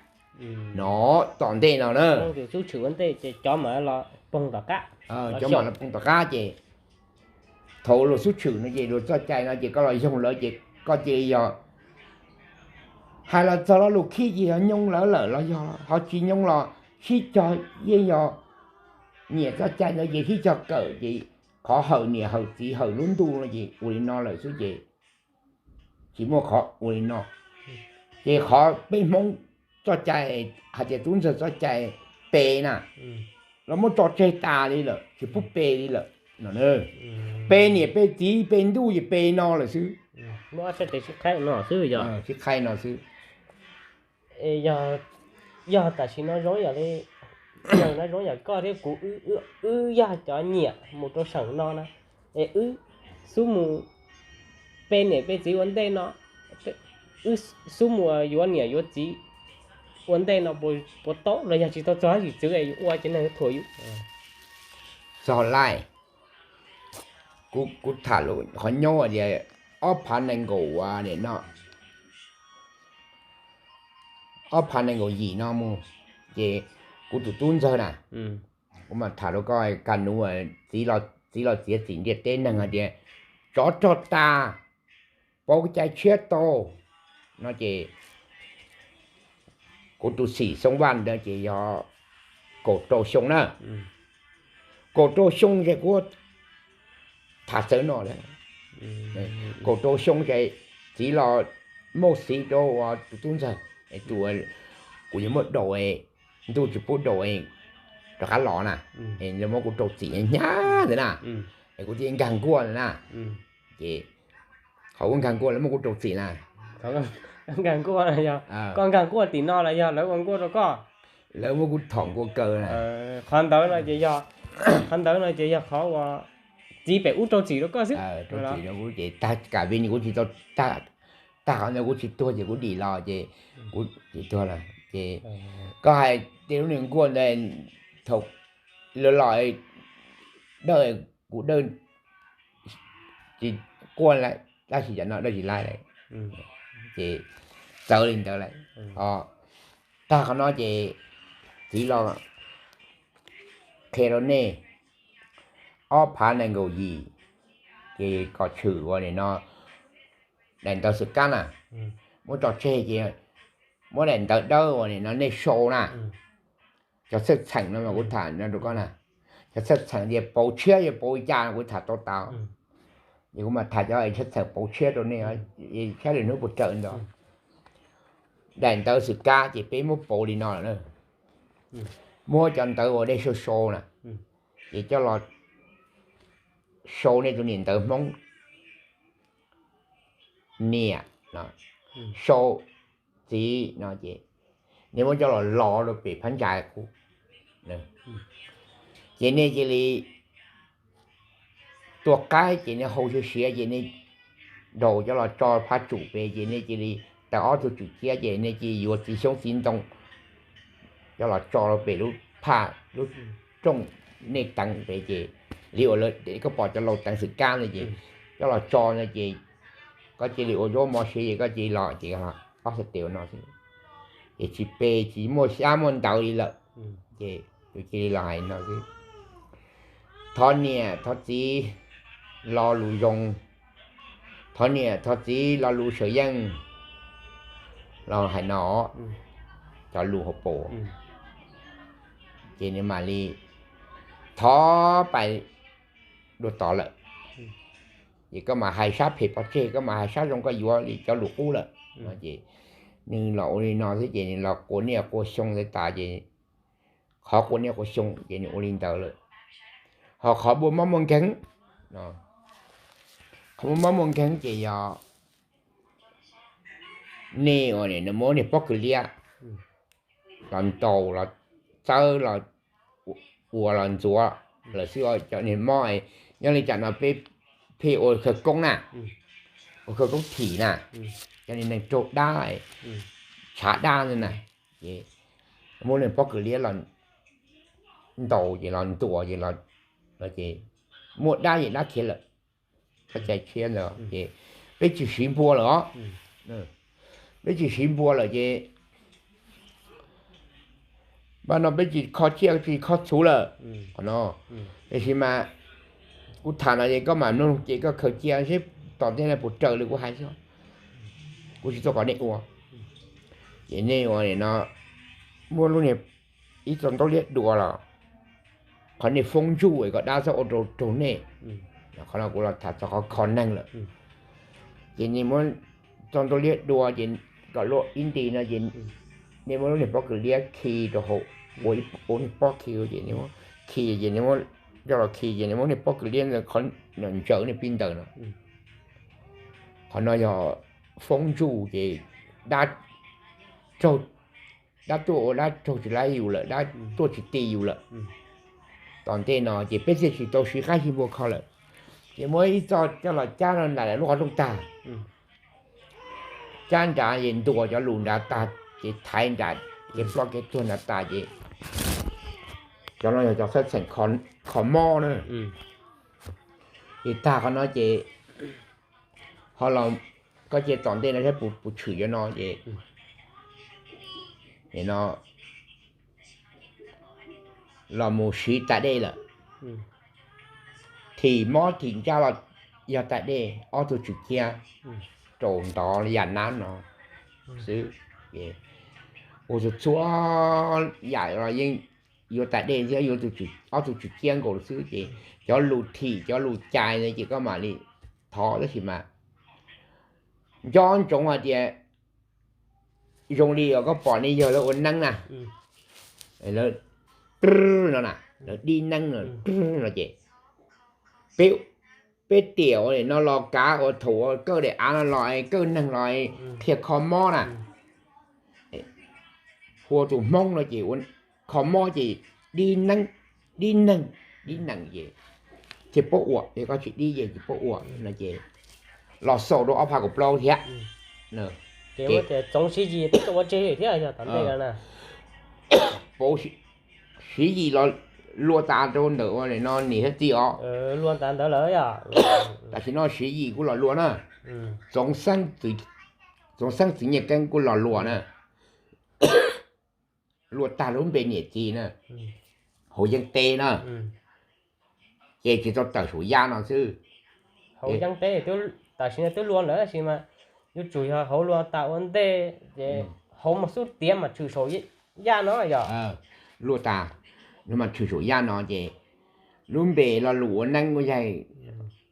no, tom ntej no na. Cov mam los poob tom qab ces thaum luag xub tshwm no ces luag txoj cai no ces koj los yoog lawv ces koj cia li yog Hais los txog lo lus khib ces yog nyoo lawv lawm los yog ho tsis nyoo los sib cog yeej yog nyiam txoj cai ntawd ces sib cog kawm ces qhov hawm niam hawm txiv hawm lub ntuj no ces ua li no lawm xwb ces tsis muaj qhov ua li no. Ces qhov peb Hmoob txoj cai hais tias tub ntxawg txoj cai pe na, los muab tso tseg tas li lawm tsis pub pe li lawm no. Pe niam pe txiv pe ntuj ces pe no lawm xwb, sib qhaib no xwb. Yog tam sim no zoo yam li, yog no zoo yam koj thiab kuv, wb yog cov nyiam mus rau seem no na, es wb xub mus pe niam pe txiv ua ntej no, wb xub mus yuav niam yuav txiv ua ntej no puas tau los yog tsis tau txog ib yam txwv es yus ua ces neeg thuam yus? Txog laij, kuv tham lus qhov nyob tias ob phav nees nkaum no, ob phav nees nkaum yim no mus, ces kuv tus tub ntxawg na, kuv mam tham rau koj, Ka Nuv, txiv los txiav txim ntiaj teb neeg hais tias tsov rog tas, pauv cai tshiab tau no ces kuv tus xim Xoo Vaj ntawd ces yog kaum rau xyoo na, kaum rau xyoo ces kuv tham txawv no lawm, kaum rau xyoo ces txiv los muaj xiv rau tus tub ntxawg, kuv yuav muab daus, ntuj tsis pub daus rov qab los na, es muab kuv rau txim hnyav ntawd na, es kuv thiaj nkag nkuaj ntawd na. Ces qhov kuv nkag nkuaj lawv muab kuv rau txim na. Nkag nkuaj, koj nkag nkuaj tim no los yog lawv ua nkuaj rau koj? Lawv muab kuv thom nkuaj kaw na. Qhov ntawd no ces yog, qhov ntawd no ces yog qhov uas txiv pem ub rau txim rau koj xwb. Rau txim rau kuv ces tag kam vim kuv tsis tau, tag qhov ntawd kuv tsis tuag ces kuv dim los ces kuv tsis tuag lawm ces koj hais tias lub niag nkuaj ntawd thaum lawv los dawj, kuv dawj tsis quaj lawm tab sis cov no dawj tsis laib lawm. Ces txawv li ntawd lawm. Tag qhov no ces txiv los qhia rau nej, ob phav nees nkaum yim ces kom tshwm ua li no, daim ntawv xwm kab na, muab tso tseg ces muab daim ntawv dawb ua li no nej sau na. Cov txhawj txheem no mas kuv tham no rau koj na, cov txhawj txheem tias pauv tshiab yuav pauv li cas kuv tham tau tas. Ces kuv mam tham cov txhawj txheem pauv tshiab rau nej, saib lwm hnub puas raws ntawd. Daim ntawv xwm kab ces peb muab pauv li no lawm na. Muab cov ntawv uas nej sau sau na, ces coj los sau nej tus niam ntawv Hmoob, niam, sau, txiv no ces nej muab coj los los rau pem phab ntsa kuv, ces nej cia li tua qaib ces nej hau siav siav ces nej nraus coj los tso phaj tsum pem ces nej cia li taws ob tug tswm ciab ces nej cia li yuav txiv xyoob txiv ntoo coj los tso rau pem lub phaj lub rooj nej teev pem ces li uas koj pom cov laus teev xwm kab ntawd ces coj los tso ntawd ces koj cia li ua zaub mov siav ces koj cia li los ces ob txhais tes ua no xwb, ces tsis pe tsis muaj xyab muaj ntawv li lawm. Ces yus cia li los hais no xwb, thov niam thov txiv lo lus zoo, thov niam thov txiv lo lus sawv yeej, los hais no, cov lus hauv paus, ces nws mam li thov pais dua tod lawm. Ces koj mam hais sab phem pov tseg, koj mam hais sab zoo koj yuav li cov lus qub lawm. Ces nws los ua li no xwb ces nws los qua niaj qua xyoo xwb tas ces qhov qua niaj qua xyoo ces nws ua li ntawd lawm. Ho qhov muaj mob muaj nkeeg, qhov muaj mob muaj nkeeg ces yog nej ua, nws muab niag pob kws liab los ntaus los txawb los ua los ntxuav lawm xwb. Cov niag mob nyob li cas no peb pheej ua khawv koob na, ua khawv koob thim na, cov niag neeg raug dab tshav dab ntawd na, ces muab niag pob kws liab los ntaus ces los ntuas ces los, ces muaj dab ces dab khiav lawm. Txoj cai tshiab ntawd ces peb tsis siv npua lawm os. Peb tsis siv npua lawm ces npaj no peb tsis kho tsiaj tsis kho txhuv lawm. Qhov no, tiam sis mas kuv tham no ces koj mam mloog ces koj khaws cia seb tom ntej no puas raws li kuv hais xwb. Kuv tsis tuaj kom nej ua. Ces nej ua no muab lub niag ib txoj ntaub liab dua los qhov nej foob ntsuj es kom dab txhob ua rau raug nej. Qhov no kuv los tham txog qhov kho neeg lawm. Ces nej muab txoj ntaub liab dua ces kom luaj ib nti no ces nej muab lub niag pob kws liab khi rau hauv, ua ib pob khi ces nej muab khi ces nej muab coj los khi ces nej muab niag pob kws liab ntawd qhov ntsaws nej pib ntawd no. Qhov no yog foob ntsuj ces dab raug, dab tuaj ua dab raug tsis laib yus lawm, dab tuaj tsis ti yus lawm. Tom ntej no ces peb thiaj tsis tau siv qab yig npua kho lawm. Ces muab ib txoj coj los cab rau nram lub qhov rooj tag, cab nrad ces ntuas cov lus nrad tag ces thaiv nram kev ploj kev tuag nrad tas ces cov no yog cov xab txheem kho mob na. Ces tag qhov no ces ho los, koj cia tom ntej no saib puas tshwm cov no ces no los mus siv tas dej lawm. Thim mob thim ntsaj los yog tas dej, ob tug tswm ciab rau ntov yam nab no xwb. Ua txhua txhua yam los yeej yuav tas dej thiab, yuav ob tug tswm ciab nkaus xwb ces cov lus thim cov lus cais ntawd ces koj mam li thov, tab sis mas nco ntsoov hais tias zoo li uas koj pom nej yawg lawv ua neeb na, lawv no na, lawv dib neeb no ces peb, peb tiam ua no los kav ua thaum ua kawj daim av no los kawj neeg los qhia kho mob na. Hu tus Hmoob no ces ua kho mob ces dib neeb, dib neeg, dib neeg ces thiaj paub ua, yog koj tsis dib ces tsis paub ua no ces los xaus rau ob phav kaum plaub thiab. Txoov Siv Yim twb tau ua tseg thiab yog tom ntej no na. Siv Yim los luag tas rau ntawm ua no niam thiab txiv os. Luag tas ntawd lawm yog. Tam sim no Siv Yim kuj los luag na. Txoov Xeeb, Txoov Xeeb Txwv Nyiaj Keeb kuj los luag na. Luag tag lub npe niam txiv na, hauv yeeb teb na, ces tsis tau tawm saum yaj no xwb. Hauv yeeb teb tam sim no twb luag lawm tab sis mas yuav tsum yog hauv luag tas ua ntej ces hauv mas xub tiav mas tshwm saum yaj no yog. Luag tas, mas tshwm saum yaj no ces lub npe lo lus ua neeb ua yaig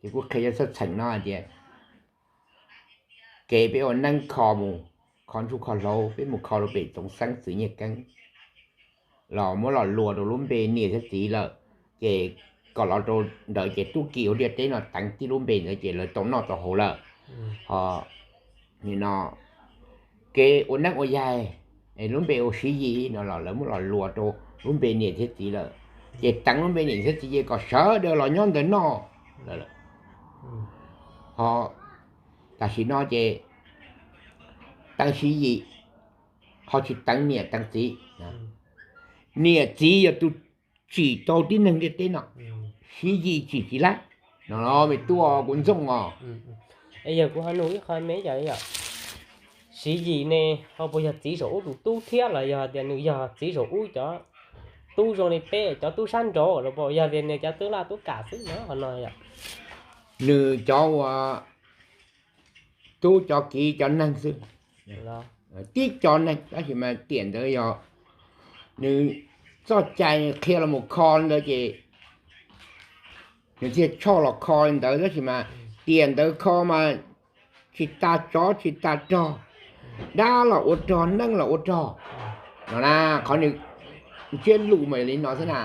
ces kuj qhia cov xab txheem no hais tias kev peb ua neeb kho mus, kho ntsuj kho hlauv, peb mus kho rau pem Txoov Xeeb Txwv Nyiaj Keeb los muab los luag rau lub npe niam thiab txiv lawm, ces kom los rau ntawd ces tub ki hauv ntiaj teb no teev tib lub npe ntawd ces lawv tau noj tau haus lawm. Ho nim no kev ua neeb ua yaig, lub npe ua Siv Yim no los lawv muab los luag rau lub npe niam thiab txiv lawm, ces teev lub npe niam thiab txiv ces kom sawv daws los nyob ntawd noj lawm. Ho tam sim no ces teev Siv Yim, ho tsis teev niam teev txiv. Niam txiv yog tus tsim tau tib neeg ntiaj teb no, Siv Yim tsim tsis laib no. Me tub, kuv ntxooj os. Yog kuv ho nug ib qho me yom, Siv Yim ne ho puas yog txiv saum ub tus tub thiab los yog tias nws yog txiv saum ub cov tub zoo li peb cov tub sab nraud los puas yog tias nws cov tub laj tub kam xwb no ho no yom? Nws cov uas tub cov kiv cov neeg xwb, tib cov neeg, tab sis mas tiam ntawd yog nws txoj cai qhia los mus kho ntawd ces nws thiaj tshoj los kho li ntawd, tab sis mas tiam ntawd kho mas tsis tas tsov tsis tas rog, dab los ua rog, neeg los ua rog no na. Qhov nws ntsiab lus mas yog li no xwb na.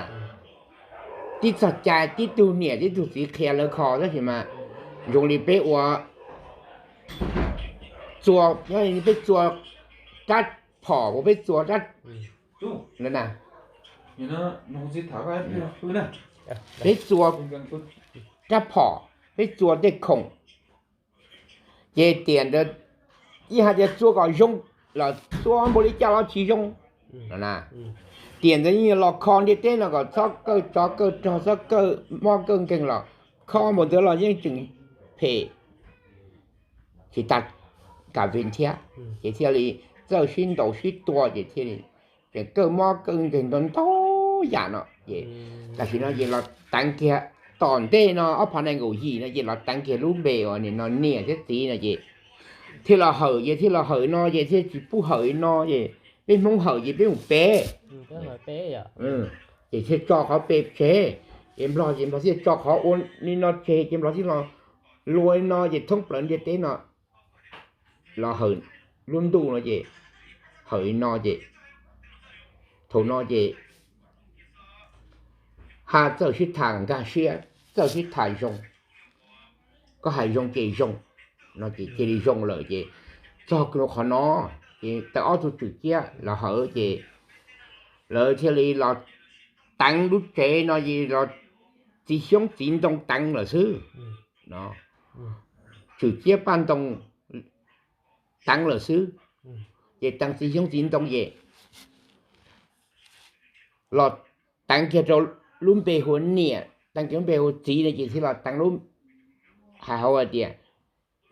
Tib txoj cai tib tug niam tib tug txiv qhia lawv kho, tab sis mas zoo li peb ua txua, peb txua rab phom, peb txua rab, peb txua rab phom, peb txua tej khoom, ces tiam ntawd ib hais tias txua kom zoo los txua npaum li cas los tsis zoo. Tiam ntawd yeej los kho ntiaj teb no kom txhob kawj tsov kawj rog, txhob kawj mob kawj nkeeg los kho npaum ntawd los yeej tseem phem, tsis tas kam vim thiab, ces thiaj li txawj sib ntaus sib tua ces thiaj li tseem kawj mob kawj nkeeg ntau ntau yam no ces tam sim no ces los teev kiag, tom ntej no ob phav nees nkaum yim no ces los teev kiag lub npe uas nim no niam thiab txiv no ces thiaj los hawm ces thiaj los hawm no ces thiaj tsis pub hawm li no ces peb Hmoob hawm ces peb mus pem, ces thiaj tso qhov pem tseg, ces Nplog ces Nplog thiaj tso qhov ua li no tseg ces Nplog thiaj los lua li no ces thoob plaws ntiaj teb no los hawm lub ntuj no ces hawm li no ces thaum no ces ha txawj sib tham nkag siab, txawj sib tham zoo, koj hais zoo ces zoo no ces cia li zoo lawm ces txog qhov no ces tawm ob tug tswm ciab los hawm ces lawv thiaj li los teev lub tsev no es los txiv xyoob txiv ntoo teev lawm xwb no, tswm ciab paj ntoo teev lawm xwb, ces teev txiv xyoob txiv ntoo ces los teev kiag rau lub npe hu ua niam, teev kiag lub npe hu ua txiv no ces thiaj los teev lub, hais hauv hais tias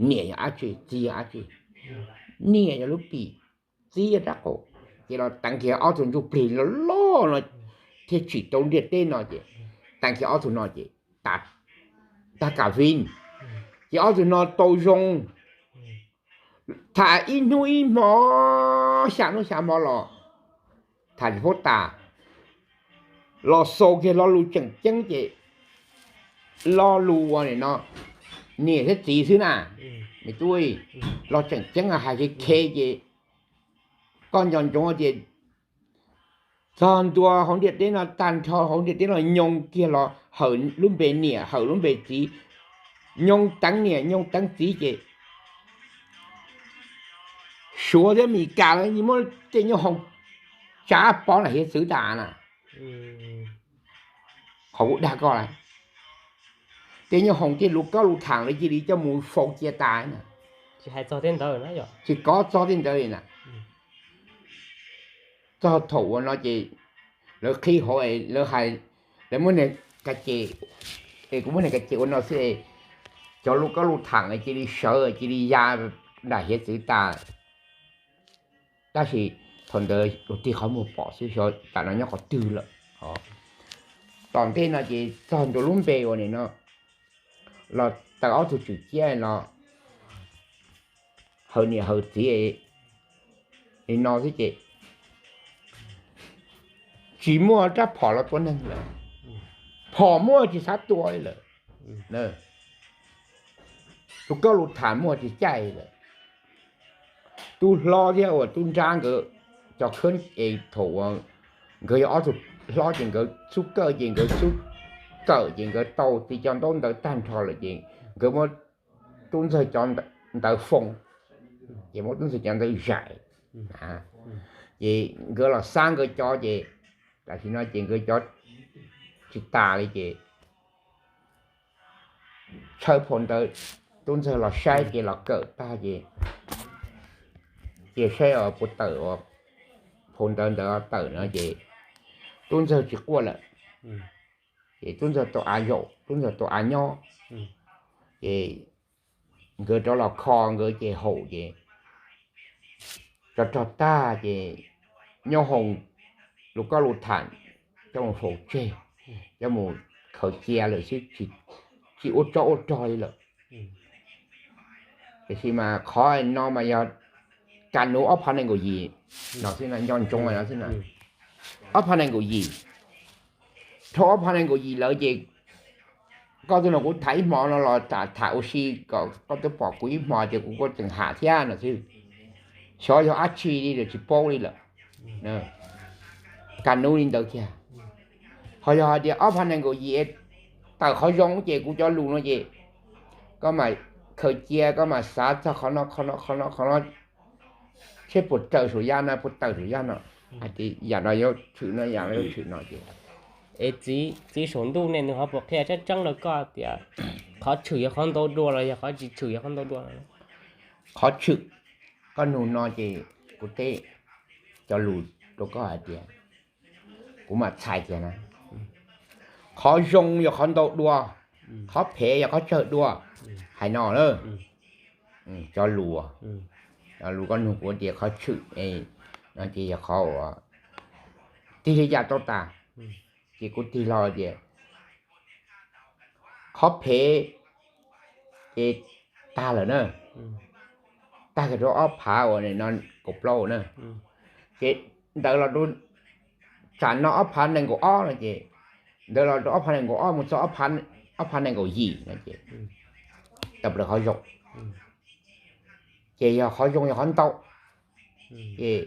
niam yog dab tsi, txiv yog dab tsi, niam yog lub pim, txiv yog rab qus, ces los teev kiag ob tug ntsuj plig loj loj no thiaj tsim rau ntiaj teb no ces teev kiag ob tug no ces tag kam fij, ces ob tug no tau zoo tham ib hnub ib hmo, xya hnub xya hmo los tham tsis paub tas, los xaus kiag lo lus tseem ceeb ces lo lus uas nim no niam thiab txiv xwb na, me tub, lo tseem ceeb hais khe khe ces koj nco ntsoov tias txog ntua hauv ntiaj teb no tag nrho, hauv ntiaj teb no nyoog kiag los hawm lub npe niam hawm lub npe txiv, nyoog teev niam nyoog teev txiv ces Suav thiab Mes Kas lawv muab tej nyoob hoom tsav pov nram hiav txwv tas na. Qhov kuv dag koj lawm, tej nyoob hoom tej lus kab lus tham lawv cia li coj mus faus cia tas na. Tsis kov txog tej ntawd li na. Txog thaum uas no ces lawv qhib hauv, lawv hais, lawv muab niag ka ces, es kuv muab niag ka ces ua no xwb, cov lus kab lus tham cia li sawv cia li ya nram hiav txwv tas. Tab sis thaum ntawd luag tig qhov muag pom xwb, xyov tam no nyob qhov twg lawm. Tom ntej no ces txog ntua lub npe uas nim no los tawm ob tug tswm ciab los hawm niam hawm txiv li no xwb ces tsis muaj rab phom los tua neeg lawm, phom muaj tsis xav tua li lawm, lus kab lus tham muaj tsis caij lawm. Tub hlob thiab uas tub nrab nkawd cov khab es thaum uas nkawd yog ob tug hlob ces nkawd xub kawm ces nkawd xub kawm ces nkawd tau txiv cov ntaub ntawv tag nrho lawm ces nkawd muab tub ntxawg cov ntawv foo, ces muab tub ntxawg cov ntawv zais. Ces nkawd los xab nkawd cov ces tam sim no ces nkawd cov tsis tas li ces tshawb phau ntawv, tub ntxawg los saib ces los kawm tag ces cia saib puas tawm, phau ntawv ntawd tawm no ces tub ntxawg tsis quaj lawm. Ces tub ntxawg tau av zaum, tub ntxawg tau av nyob. Ces nkawd rov los kho nkawd ces haum ces rov rog tag ces nyoob hoom lus koj lus tham coj mus faus tseg, coj mus khaws cia lawm xwb, tsis ua tsov ua rog li lawm. Tiam sis mas qhov no mas yog kas nuv ob phav nees nkaum yim no xwb na, nco ntsoov no xwb na. Ob phav nees nkaum yim, dhau ob phav nees nkaum yim lawm ces koj twb no kuv tham ib hmo no los tham ua si kom koj twb pom kuv ib hmo tias kuv kuj tseem ham thiab no xwb. Xyov yog dab tsi li lawm tsis paub li lawm. Kas nuv li ntawd kiag. Ho yog hais tias ob phav nees nkaum yim tawm qhov zoo ces kuv cov lus no ces koj mam khaws cia, koj mam xav txog qhov no qhov no qhov no qhov no, seb puas raws saum yaj no puas tawm saum yaj no, hais tias yam no yuav tshwm no yam no yuav tshwm no ces. Es txiv, txiv saum ntuj nej nws ho puas qhia tseeb tseeb rau koj tias qhov tshwm yog qhov ntau dua los yog qhov tsis tshwm yog qhov ntau dua? Qhov tshwm, koj nug no ces kuv teb cov lus rau koj hais tias kuv mam txhais kiag na. Qhov zoo yog qhov ntau dua, qhov phem yog qhov tsawg dua. Hais no na, cov lus, cov lus koj nug kuv tias qhov tshwm no ces yog qhov uas tig li cas tau tas, ces kuv tig los tias qhov phem ces tag lawm na, tag kiag rau ob phav uas no kaum plaub na. Ces ntawd los rau tsam no ob phav nees nkaum ob no ces, ntawd los rau ob phav nees nkaum ob mus txog ob phav nees nkaum yim no ces, tawm plaws qhov zoo, ces yog qhov zoo yog qhov ntau, ces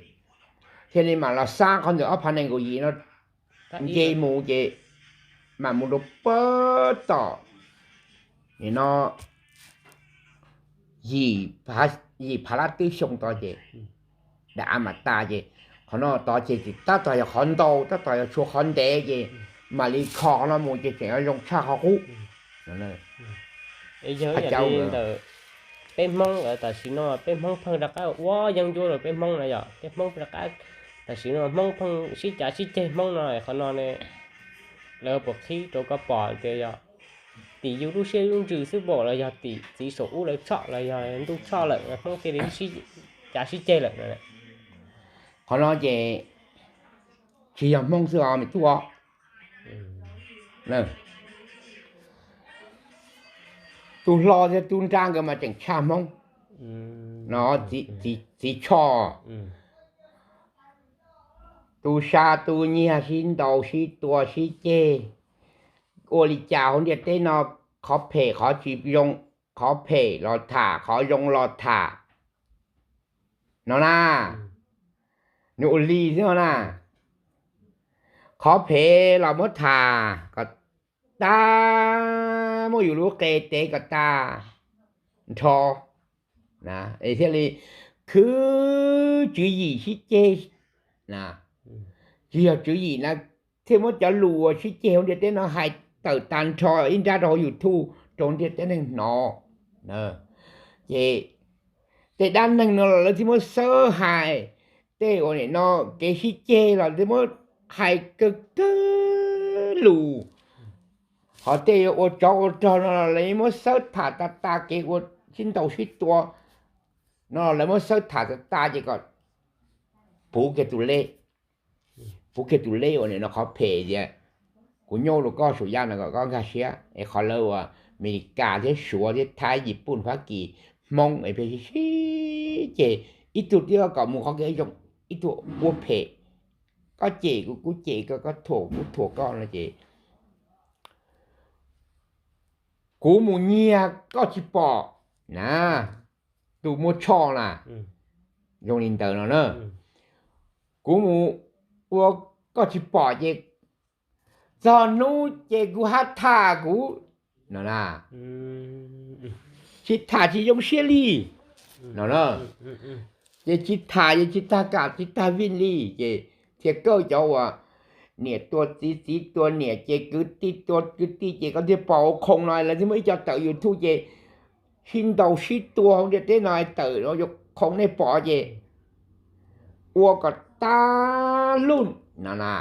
thiaj li mam los xa qhov ntawm ob phav nees nkaum yim no nce mus ces mam mus rau pab tom, nim no yim, yim phav lab twb xyoo tod ces, dav av mam tas ces, qhov no tod ces tab tom yog qhov ntau, tab tom yog tshuav qhov ntev ces mam li kho qhov no mus ces tseem yuav zoo tshaj qhov qub. Yog ib yam li ntawm peb Hmoob tam sim no, peb Hmoob pheej rov qab ua yeeb ncuab rau peb Hmoob na yom, peb Hmoob rov qab, tam sim no Hmoob pheej sib cav sib ceg Hmoob no, qhov no ne, lawv puas qhib rau koj pom tias yog tim yus lub siab lub ntsws xwb npaum los yog tim txiv saum ub lawv tshoj los yog ntuj tshoj lawm Hmoob thiaj li sib cav sib ceg lawm? Qhov no ces tsis yog Hmoob xwb os me tub os. Tus hlob thiab tub nrab nkawd mas tseem tshaj Hmoob no, txiv tshoj, tub sab tub nyiag sib ntaus sib tua sib ceg, ua li cas hauv ntiaj teb no qhov phem qhov tsis zoo, qhov phem los tham qhov zoo los tham no na. Nws ua li xwb no na, qhov phem los muab tham kom tag, muab yus lub qe tev kom tag nrho, es thiaj li khwv tswv yim sib ceg na. Tsis yog tswv yim na, thiaj muab cov lus uas sib ceg hauv ntiaj teb no hais tawm tag nrho ib nrab rau hauv YouTube rau ntiaj teb neeg hnov. Ces tej dab neeg no los lawv thiaj muab xawb hais, tej uas nim no kev sib ceg los thiaj muab hais kawg kawg lus, ho tej ua tsov ua rog no los lawv muab xawb tham tas tas, kev ua sib ntaus sib tua no lawv muab xawb tham tas tas ces kom puv kiag tus lej, puv kiag tus lej uas nim no qhov phem tias kuv nyob rau koj saum yaj no kom koj nkag siab es qhov lawv uas Amelikas thiab Suav thiab Thaib Yiv Pooj Fab Kis Hmoob es pheej sib sib ceg, ib tug twb kom mus qhov kev zoo, ib tug ua phem, koj cem kuv kuv cem koj, koj thuam kuv thuam koj no ces kuv mus nyiag koj tsis pom na, tus muaj tsho na, zoo li ntawd no na, kuv mus ua koj tsis pom ces txog hnub ces kuv hab tham kuv no na, tsis tham tsis zoo siab li no na. Ces tsis tham ces tsis tag kam tsis tag vij li ces thiaj kawj cov uas niam tua txiv txiv tua niam ces kwv tij tua kwv tij ces koj thiaj pom ua khoom no lawv thiaj muaj ib co tawm YouTube ces sib ntaus sib tua hauv ntiaj teb no tawm yuav khoom nej pom ces ua kom tag lug no na,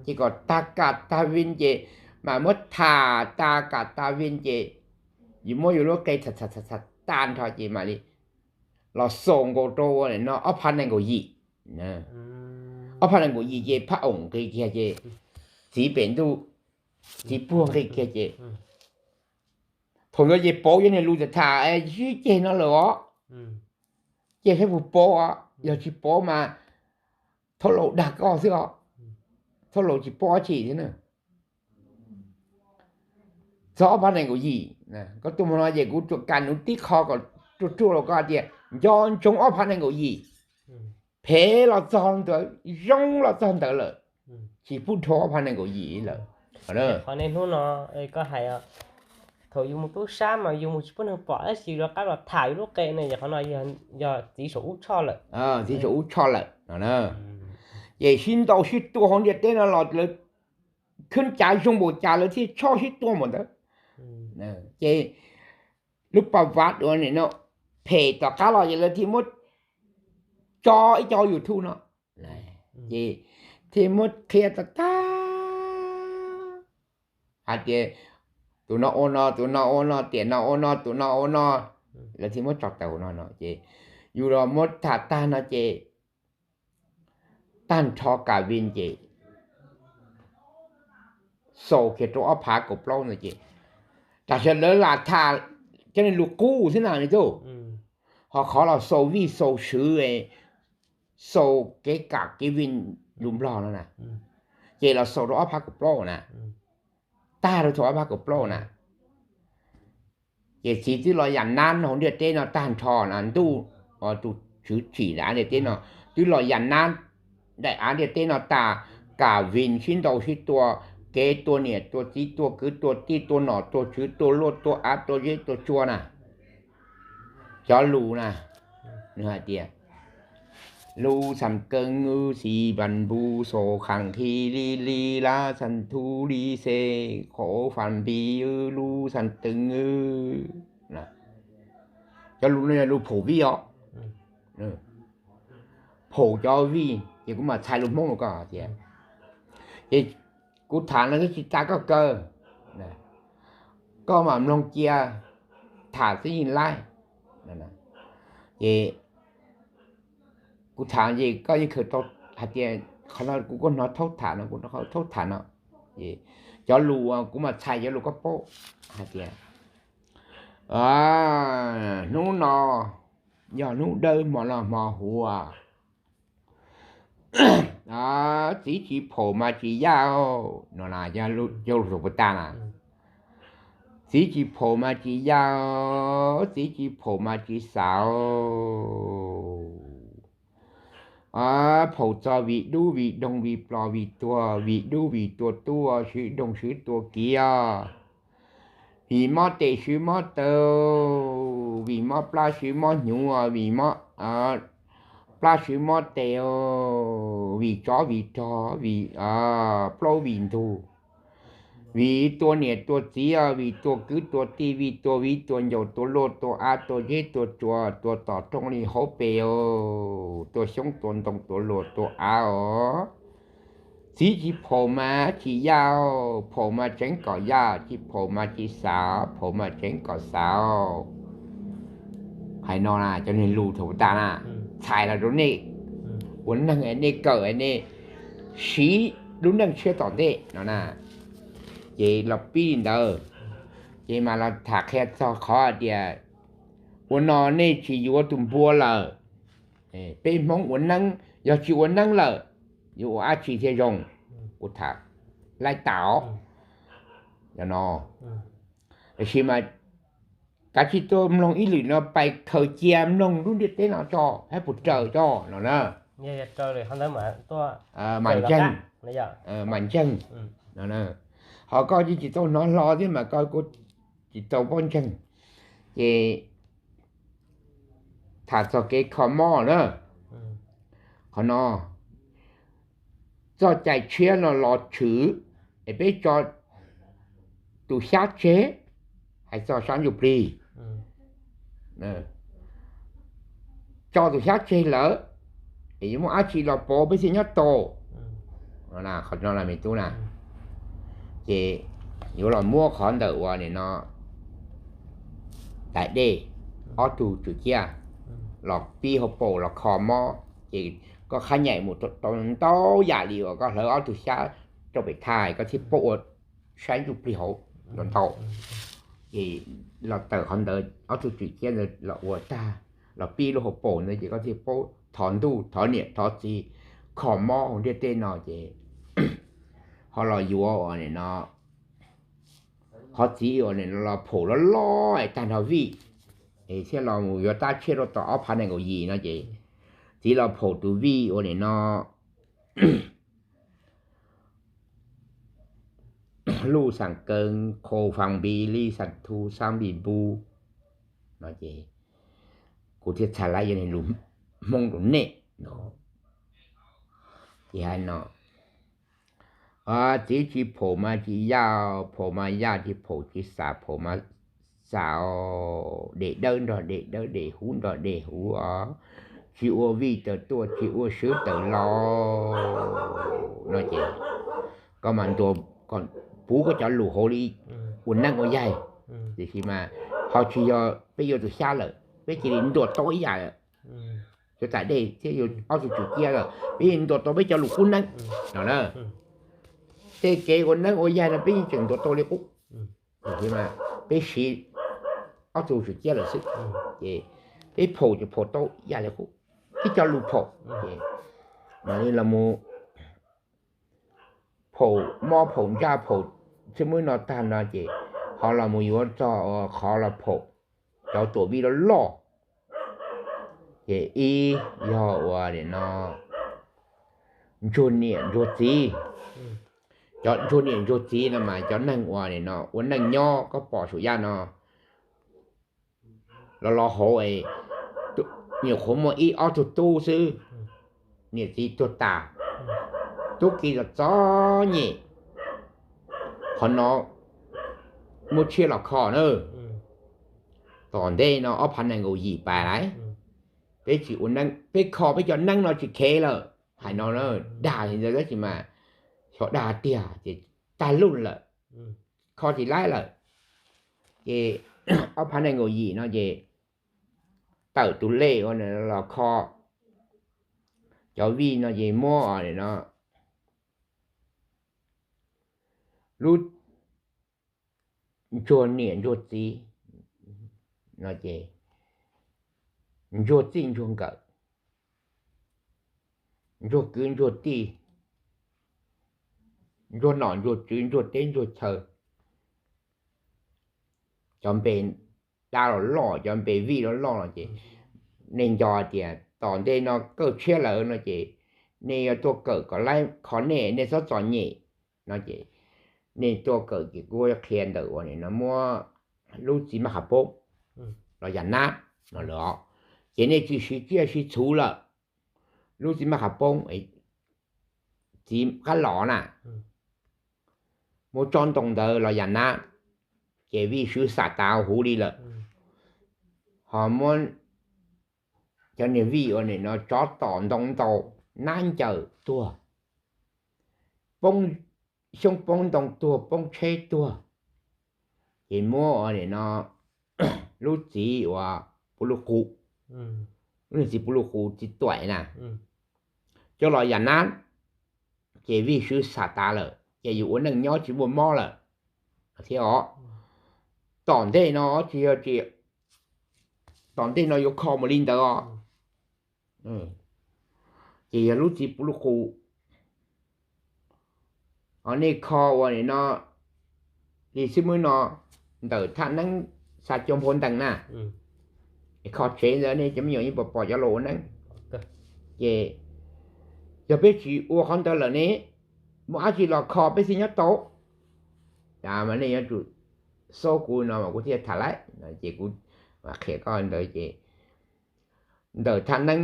ces kom tag kam tag vij ces mam muab tham tag kam tag vij ces yus muab yus lub qe tham tham tham tag nrho ces mam li los xaus nkaus rau no ob phav nees nkaum yim. Ob phav nees nkaum yim ces phab oom nqis kiag ces txiv pem ntuj, txiv puag nqis kiag ces thaum ntawd ces pauv cov niag lus tham tham sib ceg no lawm os. Ces saib puas pauv os, yog tsis pauv mas thaub laus dag koj xwb os, thaub laus tsis paub dab tsi thiab na. Txog ob phav nees nkaum yim, koj tuaj mus no ces kuv tsuas kam nuv tib qho kom ruaj ruaj rau koj tias nco ntsoov ob phav nees nkaum yim, phem los txog ntawd, zoo los txog ntawd lawm, tsis pub dhau ob phav nees nkaum yim lawm. Qhov niaj hnub no koj hais, thaum yus mus tub sab mas yus mus tsis pub neeg pom tab sis rov qab los tham yus lub qe ne, yog qhov no yog txiv saum ub tshoj lawm. Txiv saum ub tshoj lawm no. Ces sib ntaus sib tua hauv ntiaj teb no los lawv khwb cav zoo npaum cas lawv thiaj tshoj sib tua npaum ntawd. Ces lub pas vav uas nim no phem tom qab los ces lawv thiaj muab tso ib co YouTube no, ces thiaj muab qhia tag tag hais tias tus no ua no, tus no ua no, tiam no ua no, tus no ua no, lawv thiaj muab tso tawm no no ces yus los muab tham tag no ces tag nrho kam vij ces xaus kiag rau ob phav kaum plaub no ces tam sim lawv lam tham cov niag lus qub xwb na me tub. Ho qhov los xaus vij xaus sw, xaus kev kam kev vij lus Nplog no na, ces los xaus rau ob phav kaum plaub na, tag rau thaum ob phav kaum plaub na. Ces txiv twb los yam nab hauv ntiaj teb no tag nrho na, ntuj, tus tswv tsim daim av ntiaj teb no, twb los yam nab daim av ntiaj teb no tas, kam vij sib ntaus sib tua, kev tua niam tua txiv tua kwv tua tij tua nom tua tswv tua luaj tua av tua zeb tua tsua na. Cov lus na, nws hais tias, lub xas keeb wb xis vas npus xos khas khi li li lab xas thu li xes qhov fas npis wb lub xas teeb wb. Cov lus no yog lus phaum vij os. Phaum cov vij ces kuv mam txhais lus Hmoob rau koj tias, ces kuv tham no twb tsis tas koj kaw, koj mam mloog cia, tham xwb yeej laib. Ces kuv tham ces koj yeej khaws tau hais tias qhov no kuv kuj hnov thaub tham no, kuv hnov thaub tham no. Cov lus uas kuv mam txhais cov lus koj paub hais tias, hnub no yog hnub dawb hmo no hmo huav, txiv tsis phaum mas tsis yaj no na, yog lus Hmoob puas tas na. Txiv tsis phaum mas tsis yaj, txiv tsis phaum mas tsis xav. Phaum txog vim dub vim doog vim plos vim tuag, vim dub vim tua tub, swv doog swv tua kiv, vim mob tes swv mob taw, vim mob plab swv mob hnyuv, vim mob plab swv mob tes, vim tsov vim rog, vim plaub vim ntug, vim tua niam tua txiv, vim tua kwv tua tij, vim tua viv tua ncaus, tua luaj tua av, tua zeb tua tsua, tua tom rooj li hauv pes, tua xyoob tua ntoo, tua luaj tua av os. Txiv tsis phaum mas tsis yaj, phaum mas tseev kom yaj, tsis phaum mas tsis xav, phaum mas tseev kom xav. Hais no na cov niag lus thaum tas na, txhais los rau nej ua neeg nej kawm nej siv lub neej tshiab tom ntej no na. Ces los pib li ntawd, ces mas los tham qhia txog qhov tias ua no nej tsis yuav tus npua lawm. Peb Hmoob ua neeb yog tsis ua neeb lawm, yuav ua dab tsi thiaj zoo? Kuv tham laib tas no. Tiam sis mas kav tsij tuaj mloog ib lwm no, pais khaws cia mloog lub ntiaj teb no tso, hab puas raws tso no na. Mam ntseeg, mam ntseeg no. Ho koj tsis tau hnov hlo thiab mas koj kuj tsis tau paub ntseeg. Ces tham txog kev kho mob na, qhov no txoj cai tshiab no los tshwm es peb tso tus xyab tseg, hais txog sab ntsuj plig, tso tus xyab tseg lawm es yuav muaj dab tsi los pauv peb thiaj nyob tau. Qhov no na me tub na, ces yuav los muab qhov ntawm uas nim no tais dej, ob tug tswm ciab los pib hauv paus los kho mob, ces koj qhab nyaim mus tau ntau yam li uas koj hlawv ob tug xyab rau pem thaj koj thiaj paub ua saib ntsuj plig hauv los ntau. Ces los tawm qhov ntawd ob tug tswm ciab ntawd los ua tag, los pib lub hauv paus ntawd ces koj thiaj paub thov ntuj thov niam thov txiv, kho mob hauv ntiaj teb no ces ho los yuav uas nim no qhov txiv uas nim no los phaum loj loj es tag nrho vij, es thiaj los mus yuav tab tshiab rau tom ob phav nees nkaum yim no ces txiv los phaum tus vij uas nim no luj xas kees qhau fas npis li xas thu xab npis npu no ces kuv thiaj txhais lawv yog lus Hmoob rau nej no. Ces hais no, txiv tsis phaum mas tsis yaj, phaum mas yaj, tsis phaum tsis xav, phaum mas xav, dej dawb nrog dej dawb, dej huv nrog dej huv os, tsis ua vij tawm tuaj, tsis ua swv tawm los no ces koj mas ntuas, puv koj cov lus hauv li ua neeb ua yaig. Tiam sis mas ho tsis yog peb yuav tus xyab lawm, peb cia li ntuas tau ib yam lawm. Cov tais dej thiab yuav ob tug tswm ciab lawm, peb ntuas tau peb cov lus qub neeb no na. Tej kev ua neeb ua yaig no peb yeej tseem ntuas tau li qub, tiam sis mas peb siv ob tug tswm ciab lawm xwb. Ces peb phaum ces phaum tau ib yam li qub, ib co lus phaum. Ces mam li los mus phaum mob phaum ntsaj phaum txhiab muab no tag no ces ho los mus yuav txog qhov los phaum cov tuam vij loj loj. Ces ib yog ua li no ntsuag niam ntsuag txiv. Cov ntsuag niam ntsuag txiv no mas cov neeg ua li no ua neej nyob koj pom saum yaj no los los hauv es nyuam qhuav muaj ib ob tug tub xwb, niam txiv tuag tas, tub ki los txom nyem. Qhov no muaj tshiab los kho na. Tom ntej no ob phav nees nkaum yim pas lawm, peb tsis ua neeb, peb kho peb cov neeb no tsis khev lawm. Hais no na, dag li ntawd tab sis mas xyov dag tiag ces tag luj lawm, kho tsis laib lawm. Ces ob phav nees nkaum yim no ces tawm tus lej ua los kho cov vij no ces muab no lub ntsuag niam ntsuag txiv no ces ntsuag txij ntsuag nkawm, ntsuag kwv ntsuag tij, ntsuag nom ntsuag tswv ntsuag teb ntsuag chaw, cov npe dab los loj, cov npe vij los loj no ces nej nco tias tom ntej no kawm tshiab lawm no ces nej yuav tuaj kawm kom laib kho nej, nej txhob txom nyem no ces nej tuaj kawm ces kuv qhia ntawm ua no muab lub txiv maj qhav poob los yam nab no lawm os. Ces nej tsis siv tsiaj siv txhu lawm, lub txiv maj qhav poob, txiv qab los na, muab tsob ntoo ntawd los yam nab, ces vij swv xam tas huv li lawm. Ho muab cov niag vij ua no tsov tom ntoo ntaus nab ncaws tuag, poob xyoob poob ntoo tuag poob tsheb tuag. Ces muab ua no lub txiv ua puv luj qus, lub niag txiv puv luj qus txiv tuam na, coj los yam nab, ces vij swv xam tas lawm ces yus ua neej nyob tsis muaj mob lawm thiab os. Tom ntej no tsis yog, tom ntej no yuav kho mus li ntawd os. Ces yog lub txiv puv luj qus, nej kho ua no li xwb muab no ntawm thaj neeb xa cua nphau ntees na, kho tsev ntawd nej cov me nyuam yeej pom pom cov laus ua neeb. Ces yog peb tsis ua qhov ntawd lawm ne, muaj dab tsi los kho peb thiaj nyob tau. Mas nej yuav tsum xaub kuv no mas kuv thiaj tham laib. Ces kuv qhia koj ntawd ces ntawm thaj neeb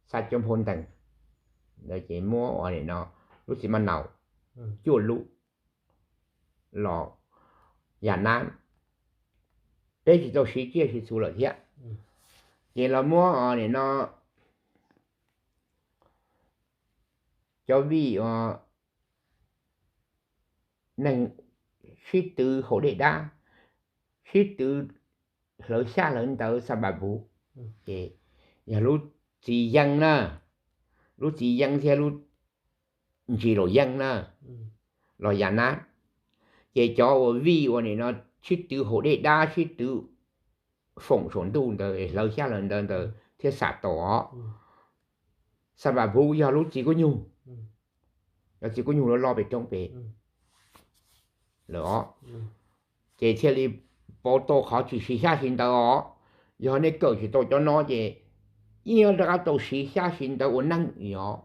xa cua nphau ntees ntawd ces muab ua no lub txiv maj naus cuaj lub los yam nab, peb tsis tau siv tsiaj siv txhu lawm thiab. Ces los muab ua no cov vij ua neeg sib twv haus dej dab, sib twv hlawv xyab hlawv ntawv xa npas puv, ces yog lub txiv yeeb na, lub txiv yeeb thiab lub ntsis laus yeeb na los yam nab. Ces cov uas vij ua nim no sib twv haus dej dab sib twv foom saum ntuj ntawd hlawv xyab hlawv ntawv ntawd thiaj xam tau os. Xa npas puv yog lub txiv kuj nyug, yog txiv kuj nyug loj loj pem roob pem lawm os. Ces thiaj li pauv tau qhov tsis siv xyab siv ntawv os. Yog nej kawm tsis tau cov no ces yeej rov qab tau siv xyab siv ntawv ua neej os.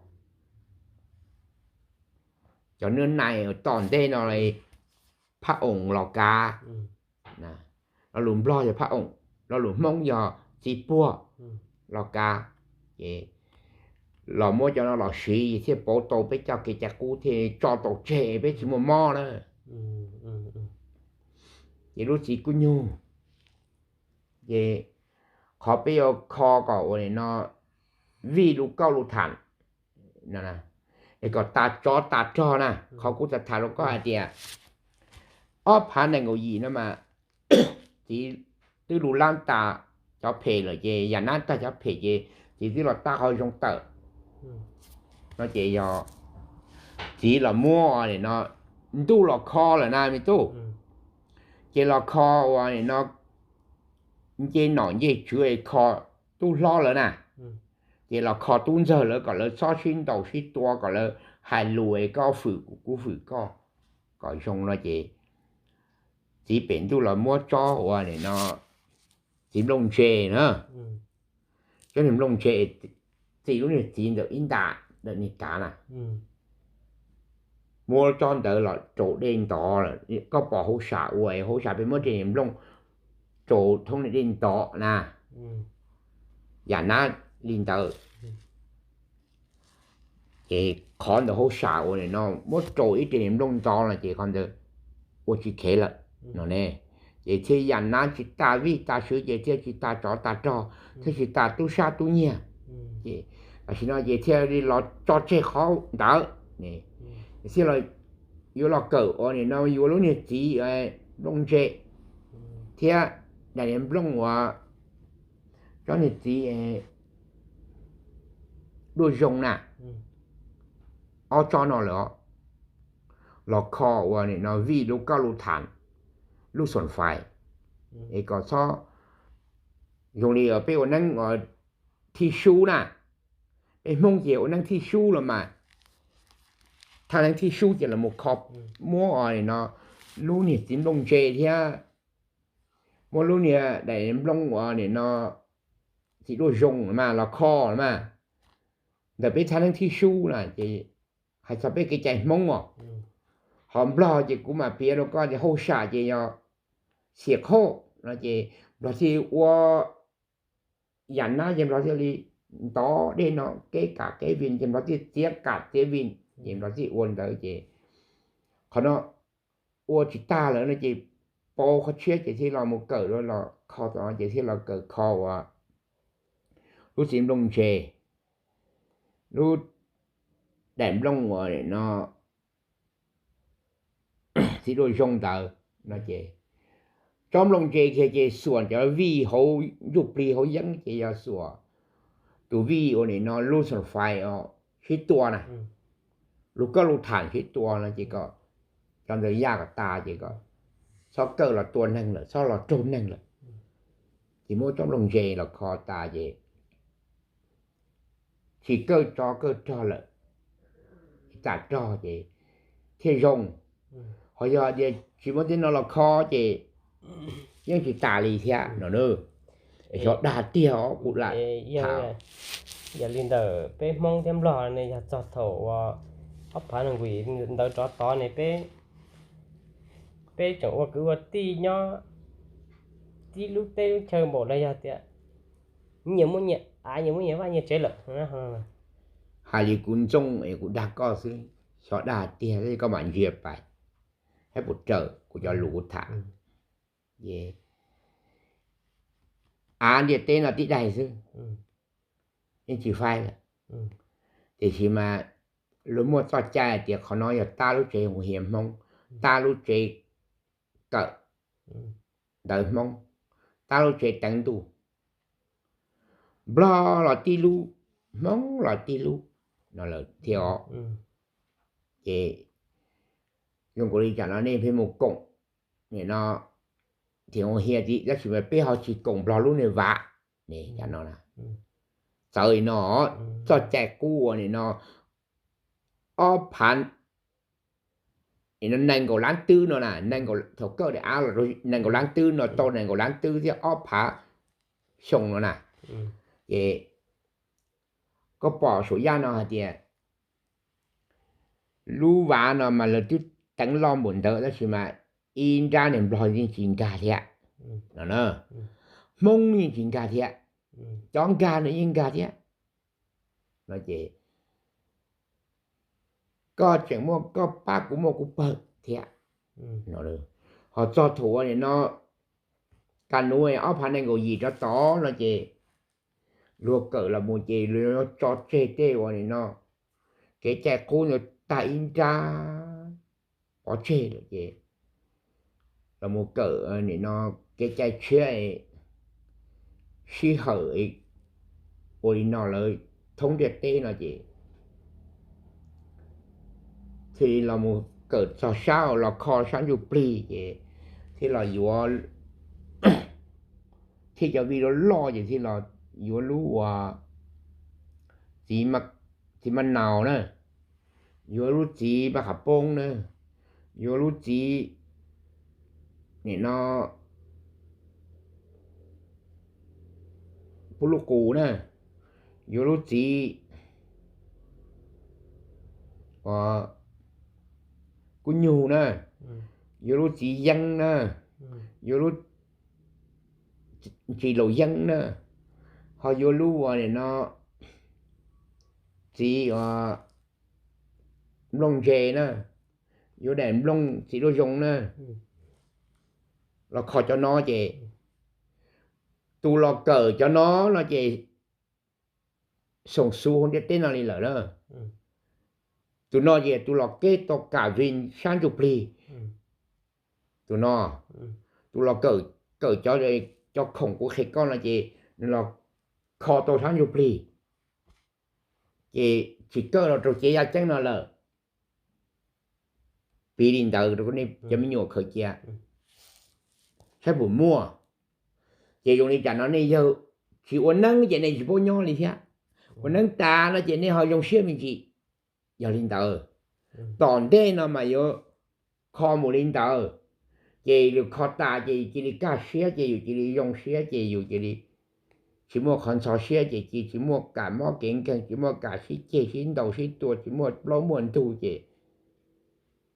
Cov nab nais tom ntej no phaj oom los kav, lo lus Nplog yog phaj oom, lo lus Hmoob yog txiv puag los kav. Ces los muab cov no los siv thiaj pauv tau peb coj kev cai qub thiaj tso tau tseg peb tsis muaj mob na. Ces lub txiv kuj nyug, ces qhov peb yuav kho kom ua nim no vij lus kauj lus tham es kom tas tsov tas rog na. Qhov kuv tham tham rau koj hais tias ob phav nees nkaum yim no mas txiv twb lus lab tas cov phem lawm ces yam nab tag cov phem ces txiv twb los tab qhov zoo tawm no ces yog txiv los muab nim no ntuj los kho lawm na me tub. Ces los kho ua nim no nce nom nce tswv es kho tub hlob lawv na, ces los kho tub ntxawg lawv kom lawv txhob sib ntaus sib tua, kom lawv hais lus es koj fwm kuv, kuv fwm koj, kom zoo no ces txiv pem ntuj los muab tsob ua nim no txiv nplooj ntse na, tsob niag nplooj ntse, txi lub niag txiv ntawm ib nta ntawm niag kav na, muab tsob ntawd los rau dej ntov lawm. Koj pom hauv sam ua, hauv sam peb muab tej niag nplooj rau thoob niag dej ntov na, yam nab li ntawd. Ces qhov ntawd hauv sam ua nim no muab rau ib tej niag nplooj ntov no ces qhov ntawd ua tsis khev lawm no ne. Ces thiaj yam nab tsis tas vij tas sw ces thiaj tsis tas tsov tas rog, thiaj tsis tas tub sab tub nyiag. Ces tam sim no ces thiaj li los tso tseg qhov ntawd, thiaj yuav los kawm ua nim no yuav lub niag txiv nplooj ntse thiab daim niag nplooj uas tsob niag txiv duaj zoo na, ob tsob no lawm os, los kho ua nim no vij lub kauj lub tham, lub xoom fais, es kom txhob zoo li peb ua neeb thij sub na. Peb Hmoob ces ua neeb thij sub los mas, thaj neeb thij sub ces los mus kho, muab nim no lub niag txiv nplooj ntse thiab muab lub niag daim nplooj uas nim no txiv duaj zoo mas los kho mas. Ntawm peb thaj neeb thij sub na ces hais txog peb kev cai Hmoob os, ho Nplog ces kuv mam piav rau koj tias hauj sam ces yog xiam qhauj no ces Nplog thiaj ua yam nab ces Nplog thiaj li ntov dej no kev kam kev vij ces Nplog thiaj txiav kam txiav vij ces Nplog thiaj ua ntawd ces qhov no ua tsis tag lawm no ces pau qhov tshiab ces thiaj los mus kawm los kho tod ces thiaj los kawm kho uas lub txiv nplooj ntse, lub daim nplooj uas no txiv duaj zoo ntawd no ces tsob nplooj ntse kiag ces xuas cov vij hauv ntsuj plig hauv yeeb ces yog xuas tus vij uas nim no lub xoom fais sib tua na, lub kauj lub tham sib tua no ces kom cov ntawd yaj kom tas ces kom txhob kawj los tua neeg lawm, txhob los raug neeg lawm. Ces muab tsob nplooj ntse los kho tas ces tsis kawj tsov kawj rog lawm, tam rog ces thiaj zoo. Ho yog tias tsis muab tej no los kho ces yeej tsis tas li thiab no na. Xyov dag tiag os kuv lam tham. Yog li ntawd peb Hmoob thiab Nplog ne yog txog thaum uas ob phav nees nkaum ntawd rov tod ne peb, peb tseem ua kwv ua tij nyob tib lub teb lub chaw npaum los yog tias nyias muaj nyias av, nyias muaj nyias vaj nyias tsev lawm. Hais li kuv ntxooj es kuv dag koj xwb, xyov dag tiag koj mam ntsia pais thiab puas raws kuv cov lus kuv tham. Av ntiaj teb no tib daig xwb, yeej tsis faib lawm. Tiam sis mas luag muaj txoj cai hais tias qhov no yog tab lub tsev hoo hias Hmoob, tab lub tsev kawm ntawv Hmoob, tab lub tsev teev ntuj, Nplog los tib lub, Hmoob los tib lub no lawm thiab os. Ces zoo nkaus li tsam no nej pheej mus koom nim no thiaj hoo hias ntxiv tab sis mas peb ho tsis koom Nplog lub niag vav ne, tsam no txawv li no, txoj cai qub uas nim no ob phav nim no nees nkaum lab twb no na, thaum kawj daim av los rau nees nkaum lab twb no tau nees nkaum lab twb thiab ob phav xyoo no na. Ces koj pom saum yaj no hais tias lub vav no mas lawv twb teev loj npaum ntawd tab sis mas ib nrab niag Nplog yeej tsis nkag thiab no, Hmoob yeej tsis nkag thiab, cov nkag no yeej nkag thiab no ces koj tseem muaj koj pab kuv muaj kuv pawg thiab no. Ho txog thaum uas nim no kaj nuv ob phav nees nkaum yim rov tod no ces luag kawm los mus ces luag yuav tso tseg tej uas nim no kev cai qub ntawd tag ib nrab pov tseg lawm ces los mus kawm nim no kev cai tshiab sij hawm ua li no lawv thoob ntiaj teb no ces thiaj li los mus kawm txog sab los kho sab ntsuj plig ces thiaj los yuav, thiaj cov vij loj loj ces thiaj los yuav lub uas txiv, txiv Maj Naus na, yuav lub txiv Maj Qham Poob na, yuav lub txiv nim no Pub Lub Qus na, yuav lub txiv Kub Nyug na, yuav lub txiv Yeeb na, yuav lub Ntsis Laus Yeeb na, ho yuav lub uas nim no txiv Nplooj Ntse na, yuav daim Nplooj txiv Duab Zoo na, los kho cov no ces tus los kawm cov no no ces xoom xuv hauv ntiaj teb no li lawm na. Tus no ces tus los keb tau kam vij sab ntsuj plig. Tus no, tus los kawm, kawm cov, cov khoom kuv qhia koj no ces nws los kho tau sab ntsuj plig, ces tsis kawj los rau cev yaj ceeb no lawm. Piv li ntawd rau nej cov me nyuam khaws cia, saib puas muaj. Ces zoo li cas no nej yawg tsis ua neeb ces nej tsis paub nyob li thiab. Ua neeb tas no ces nej ho zoo siab me ntsis. Yog li ntawd, tom ntej no mas yuav kho mus li ntawd, ces yus kho tas ces yus cia li kaj siab ces yus cia li zoo siab ces yus cia li tsis muaj qhov ntxhov siab ces cia tsis muaj kam mob kev nkeeg, tsis muaj kam sib ceg sib ntaus sib tua, tsis muaj plaub muaj ntug ces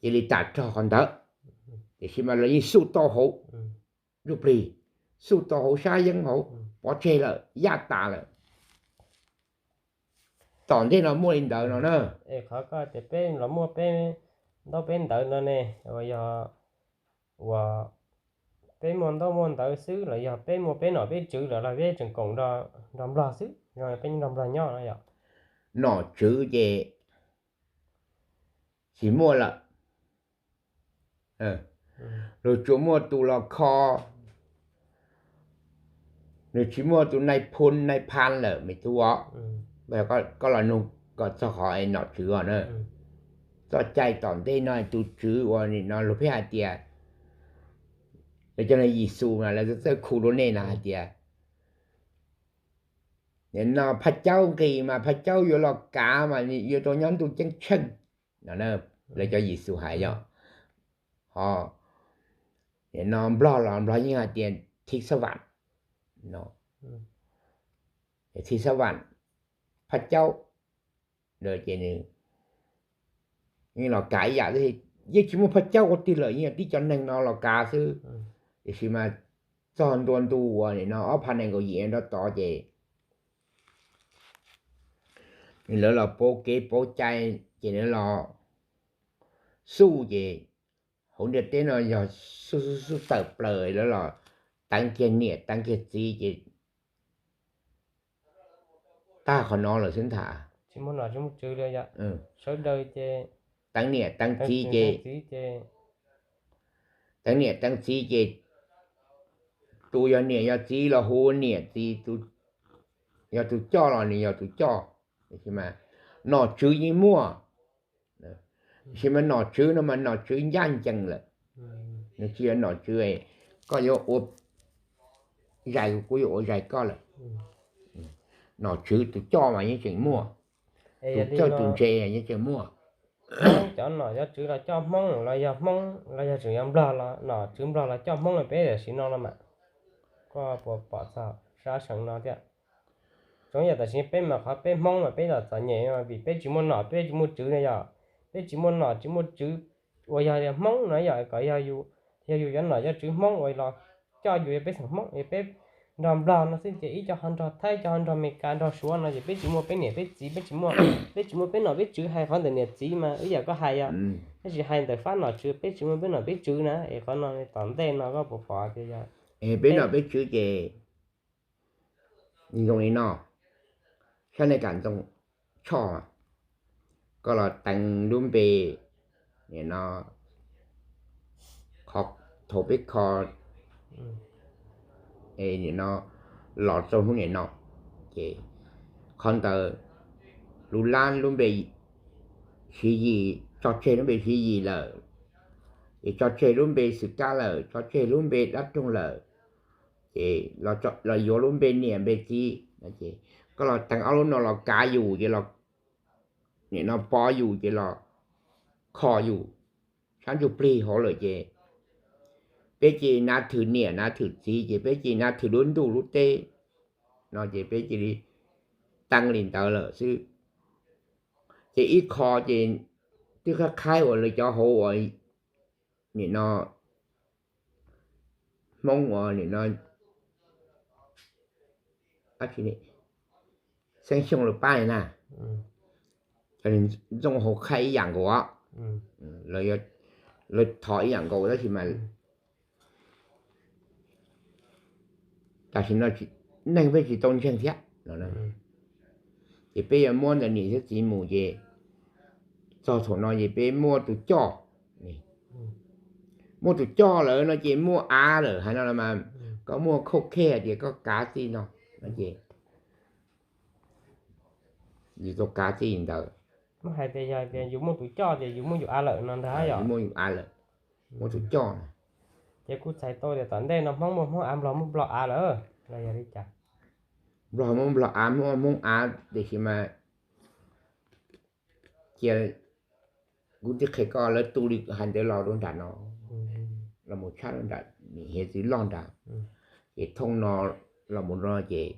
cia li tas rog qhov ntawd. Tiam sis mas los yeej xuj tau hauv ntsuj plig, xuj tau hauv sab yeeb hauv, pov tseg lawm, yaj tas lawm. Tom ntej no muaj li ntawd no na. Es qhov koj tias peb los muaj peb ntaub peb ntawv no ne, uas yog uas peb muaj ntaub muaj ntawv xwb los yog peb muaj peb nom peb tswv lawm los peb tseem koom nrog Nplog xwb, peb nrog Nplog nyob no yom? Nom tswv ces tsis muaj lawm. Luag tsuas muaj tus los kho, nws tsis muaj tus nai phun nai phan lawm me tub os. Koj los nug kom txog qhov nom tswv os na. Txoj cai tom ntej no tus tswv uas nim no luag pheej hais tias, lawv cov no Yexus mas lawv txawj khu rau nej no hais tias, nim no Phaj Caub nqis mas Phaj Caub yuav los kav mas yuav tau nyob ntuj ceeb tsheej no. Lawv cov Yexus hais yom. Ho nim no Nplog los Nplog yeej hais tias Thib Xab Vam, Thib Xab Vam, Phaj Caub, ces nws yeej los kav ib yam, yeej tsis muaj Phaj Caub ua twg lawm, yeej yog tib cov neeg no los kav xwb. Tiam sis mas txog ntua ntu uas nim no ob phav nees nkaum yim rau tod ces nws lawv los pauv kev pauv cai, ces lawv los xuj ces hauv ntiaj teb no yog xub xub tawm plaws lawv los teev kiag niam teev kiag txiv ces tag qhov no lawm xwb ntag. Tsis muaj nom tsis muaj tswv li yom. Sawv daws ces teev niam teev txiv ces, teev niam teev txiv ces tus yog niam yog txiv los hu ua niam txiv, yog tus coj los nws yog tus coj. Nom tswv yeej muaj, tiam sis mas nom tswv no mas nom tswv ncaj ncees lawm. Nws tsis yog nom tswv koj yuav ua zais kuv yuav ua zais koj lawm. Nom tswv tus coj mas yeej tseem muaj, tus cawj tus ntse yeej tseem muaj. Cov nom cov tswv los coj Hmoob los yog Hmoob los yog tseem yog Nplog los nom tswv Nplog los coj Hmoob li peb tam sim no los mas, koj puas pom txog sab seem no thiab? Tsuas yog tam sim peb mas qhov peb Hmoob mas peb los txom nyem vim peb tsis muaj nom peb tsis muaj tswv no yog, peb tsis muaj nom tsis muaj tswv uas yog Hmoob no yog kom yog yus, yog yus cov nom cov tswv Hmoob uas los coj yus yog peb xeem Hmoob, yog peb nrog Nplog no xwb ces ib co ho nrog Thaib, ib co ho nrog Amelikas nrog Suav no ces peb tsis muaj peb niam peb txiv, peb tsis muaj, peb tsis muaj peb nom peb tswv. Hais qhov ntawm niam txiv mas ib yam koj hais yog, tab sis hais ntawm fab nom tswv peb tsis muaj peb nom peb tswv na. Es qhov no tom ntej no koj puas pom tias yog peb nom peb tswv ces zoo li no, saib nej kam ntxoov tshoj, koj los teev lub npe, nim no qhov thaum peb kho, nim no los txog hnub nim no ces qhov ntawd lub lab lub npe Siv Yis, tso tseg lub npe Siv Yis lawm, es tso tseg lub npe Xwm Kab lawm, tso tseg lub npe Dab Roog lawm, Ces los yuav lub npe niam npe txiv no ces koj los teev ob lub no los kav yus ces los, nim no pov yus ces los kho yus sab ntsuj plig hauv lawm ces peb cia li nav thwm niam nav thwm txiv ces peb cia li nav thwm lub ntuj lub teb no ces peb cia li teev li ntawd lawm xwb. Ces ib qho ces twb qhaib qhaib uas lawv cov hauv uas nim no Hmoob uas nim no Xeeb Xyooj lawv pab li na, cov ntxooj hauv qhaib ib yam nkaus, lawv thov ib yam nkaus tab sis mas tam sim no neeg peb tsis tau ntseeg thiab no. Ces peb yuav muab ntawm niam thiab txiv mus ces txog thaum no ces peb muaj tus coj, muaj tus coj lawm no ces muaj av lawm hais no los mas, koj muaj khauj khej hais tias koj kav txij no no ces yus tau kav txij ntawd. Muab hais tias yog tias yus muaj tus coj ces yus muaj yus av lawm no ntag yom? Yus muaj yus av lawm, muaj tus coj na. Ces kuj txhais tau tias tom ntej no Hmoob muaj Hmoob av, Nplog muaj Nplog av lawm los yog li cas? Nplog muaj Nplog av, Hmoob muaj Hmoob av tiam sis mas cia kuv tib qhia koj lawv tu li hais ntawd los rau nram no, los mus tshab rau nram niam hiav txwv loj nrad, ces thooj no los mus no ces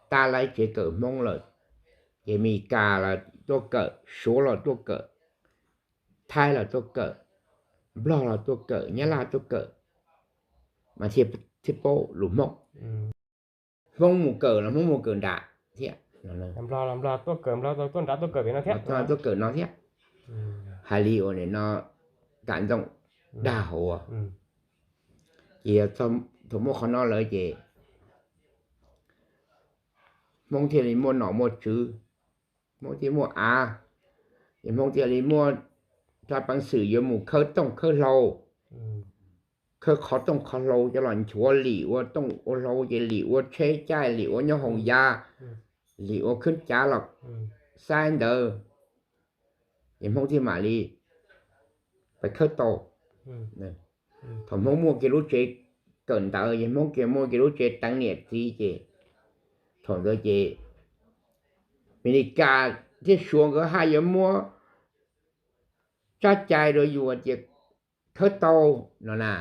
tab lawv tsev kawm Hmoob lawm, ces Mes Kas los tuaj kawm, Suav los tuaj kawm, Thaib los tuaj kawm, Nplog los tuaj kawm, Nyab Laj tuaj kawm, mas thiaj paub lus Hmoob. Hmoob mus kawm los Hmoob mus kawm nram thiab, Nplog los Nplog tuaj kawm, Nplog tuaj nram tuaj kawm pem no thiab, tuaj kawm no thiab. Hais li uas nim no kam ntxooj dag hauv. Ces yog thaum muaj qhov no lawm ces Hmoob thiaj li muaj nom muaj tswv, Hmoob thiaj muaj av, ces Hmoob thiaj li muaj tsob peev xwm yuav mus khawb tooj khawb hlau, khawb qhov tooj qhov hlau coj los nchuav, lim ua tooj ua hlau ces lim ua tsheb caij, lim ua nyob hoos yav, lim ua khwb cav los xaib ntawd, ces Hmoob thiaj mam li pais khawb tau. Thaum Hmoob muaj kiag lub tsev kawm ntawv ces Hmoob kiag muaj kiag lub tsev teev niam txiv ces thaum ntawd ces Mes Kas thiab Suav nkawd haj yuav muab tsab cai rau yus tias khawb tau no na,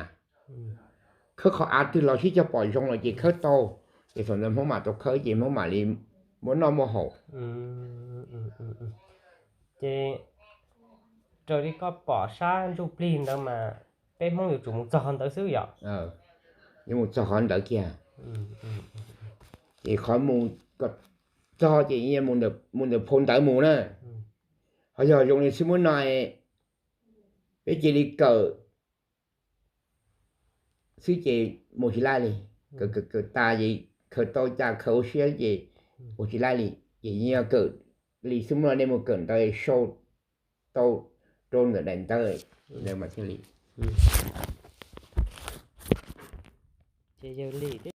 khawb qhov av twg los sib cog pom zoo lawm ces khawb tau. Ces thaum ntawd Hmoob mam tau khawb ces Hmoob mam li muaj noj muaj haus. Ces raws li koj pom sab ntsuj plig ntawd mas peb Hmoob yuav tsum mus txog ntawd xwb yom? Yuav mus txog qhov ntawd kiag. Ces qhov mus kom txog ces mus ntawm phau ntawv mus na. Ho yog zoo li xwb muab no peb cia li kawm xwb ces mus tsis laij li. Kawm kawm kawm tas ces khaws tau cas khaws ua siab ces mus tsis laij li. Ces yog kawm li xwb muab no nej mus kawm ntawv sau tau rau ntawm daim ntawv ntawd mas thiaj li. Ces yog li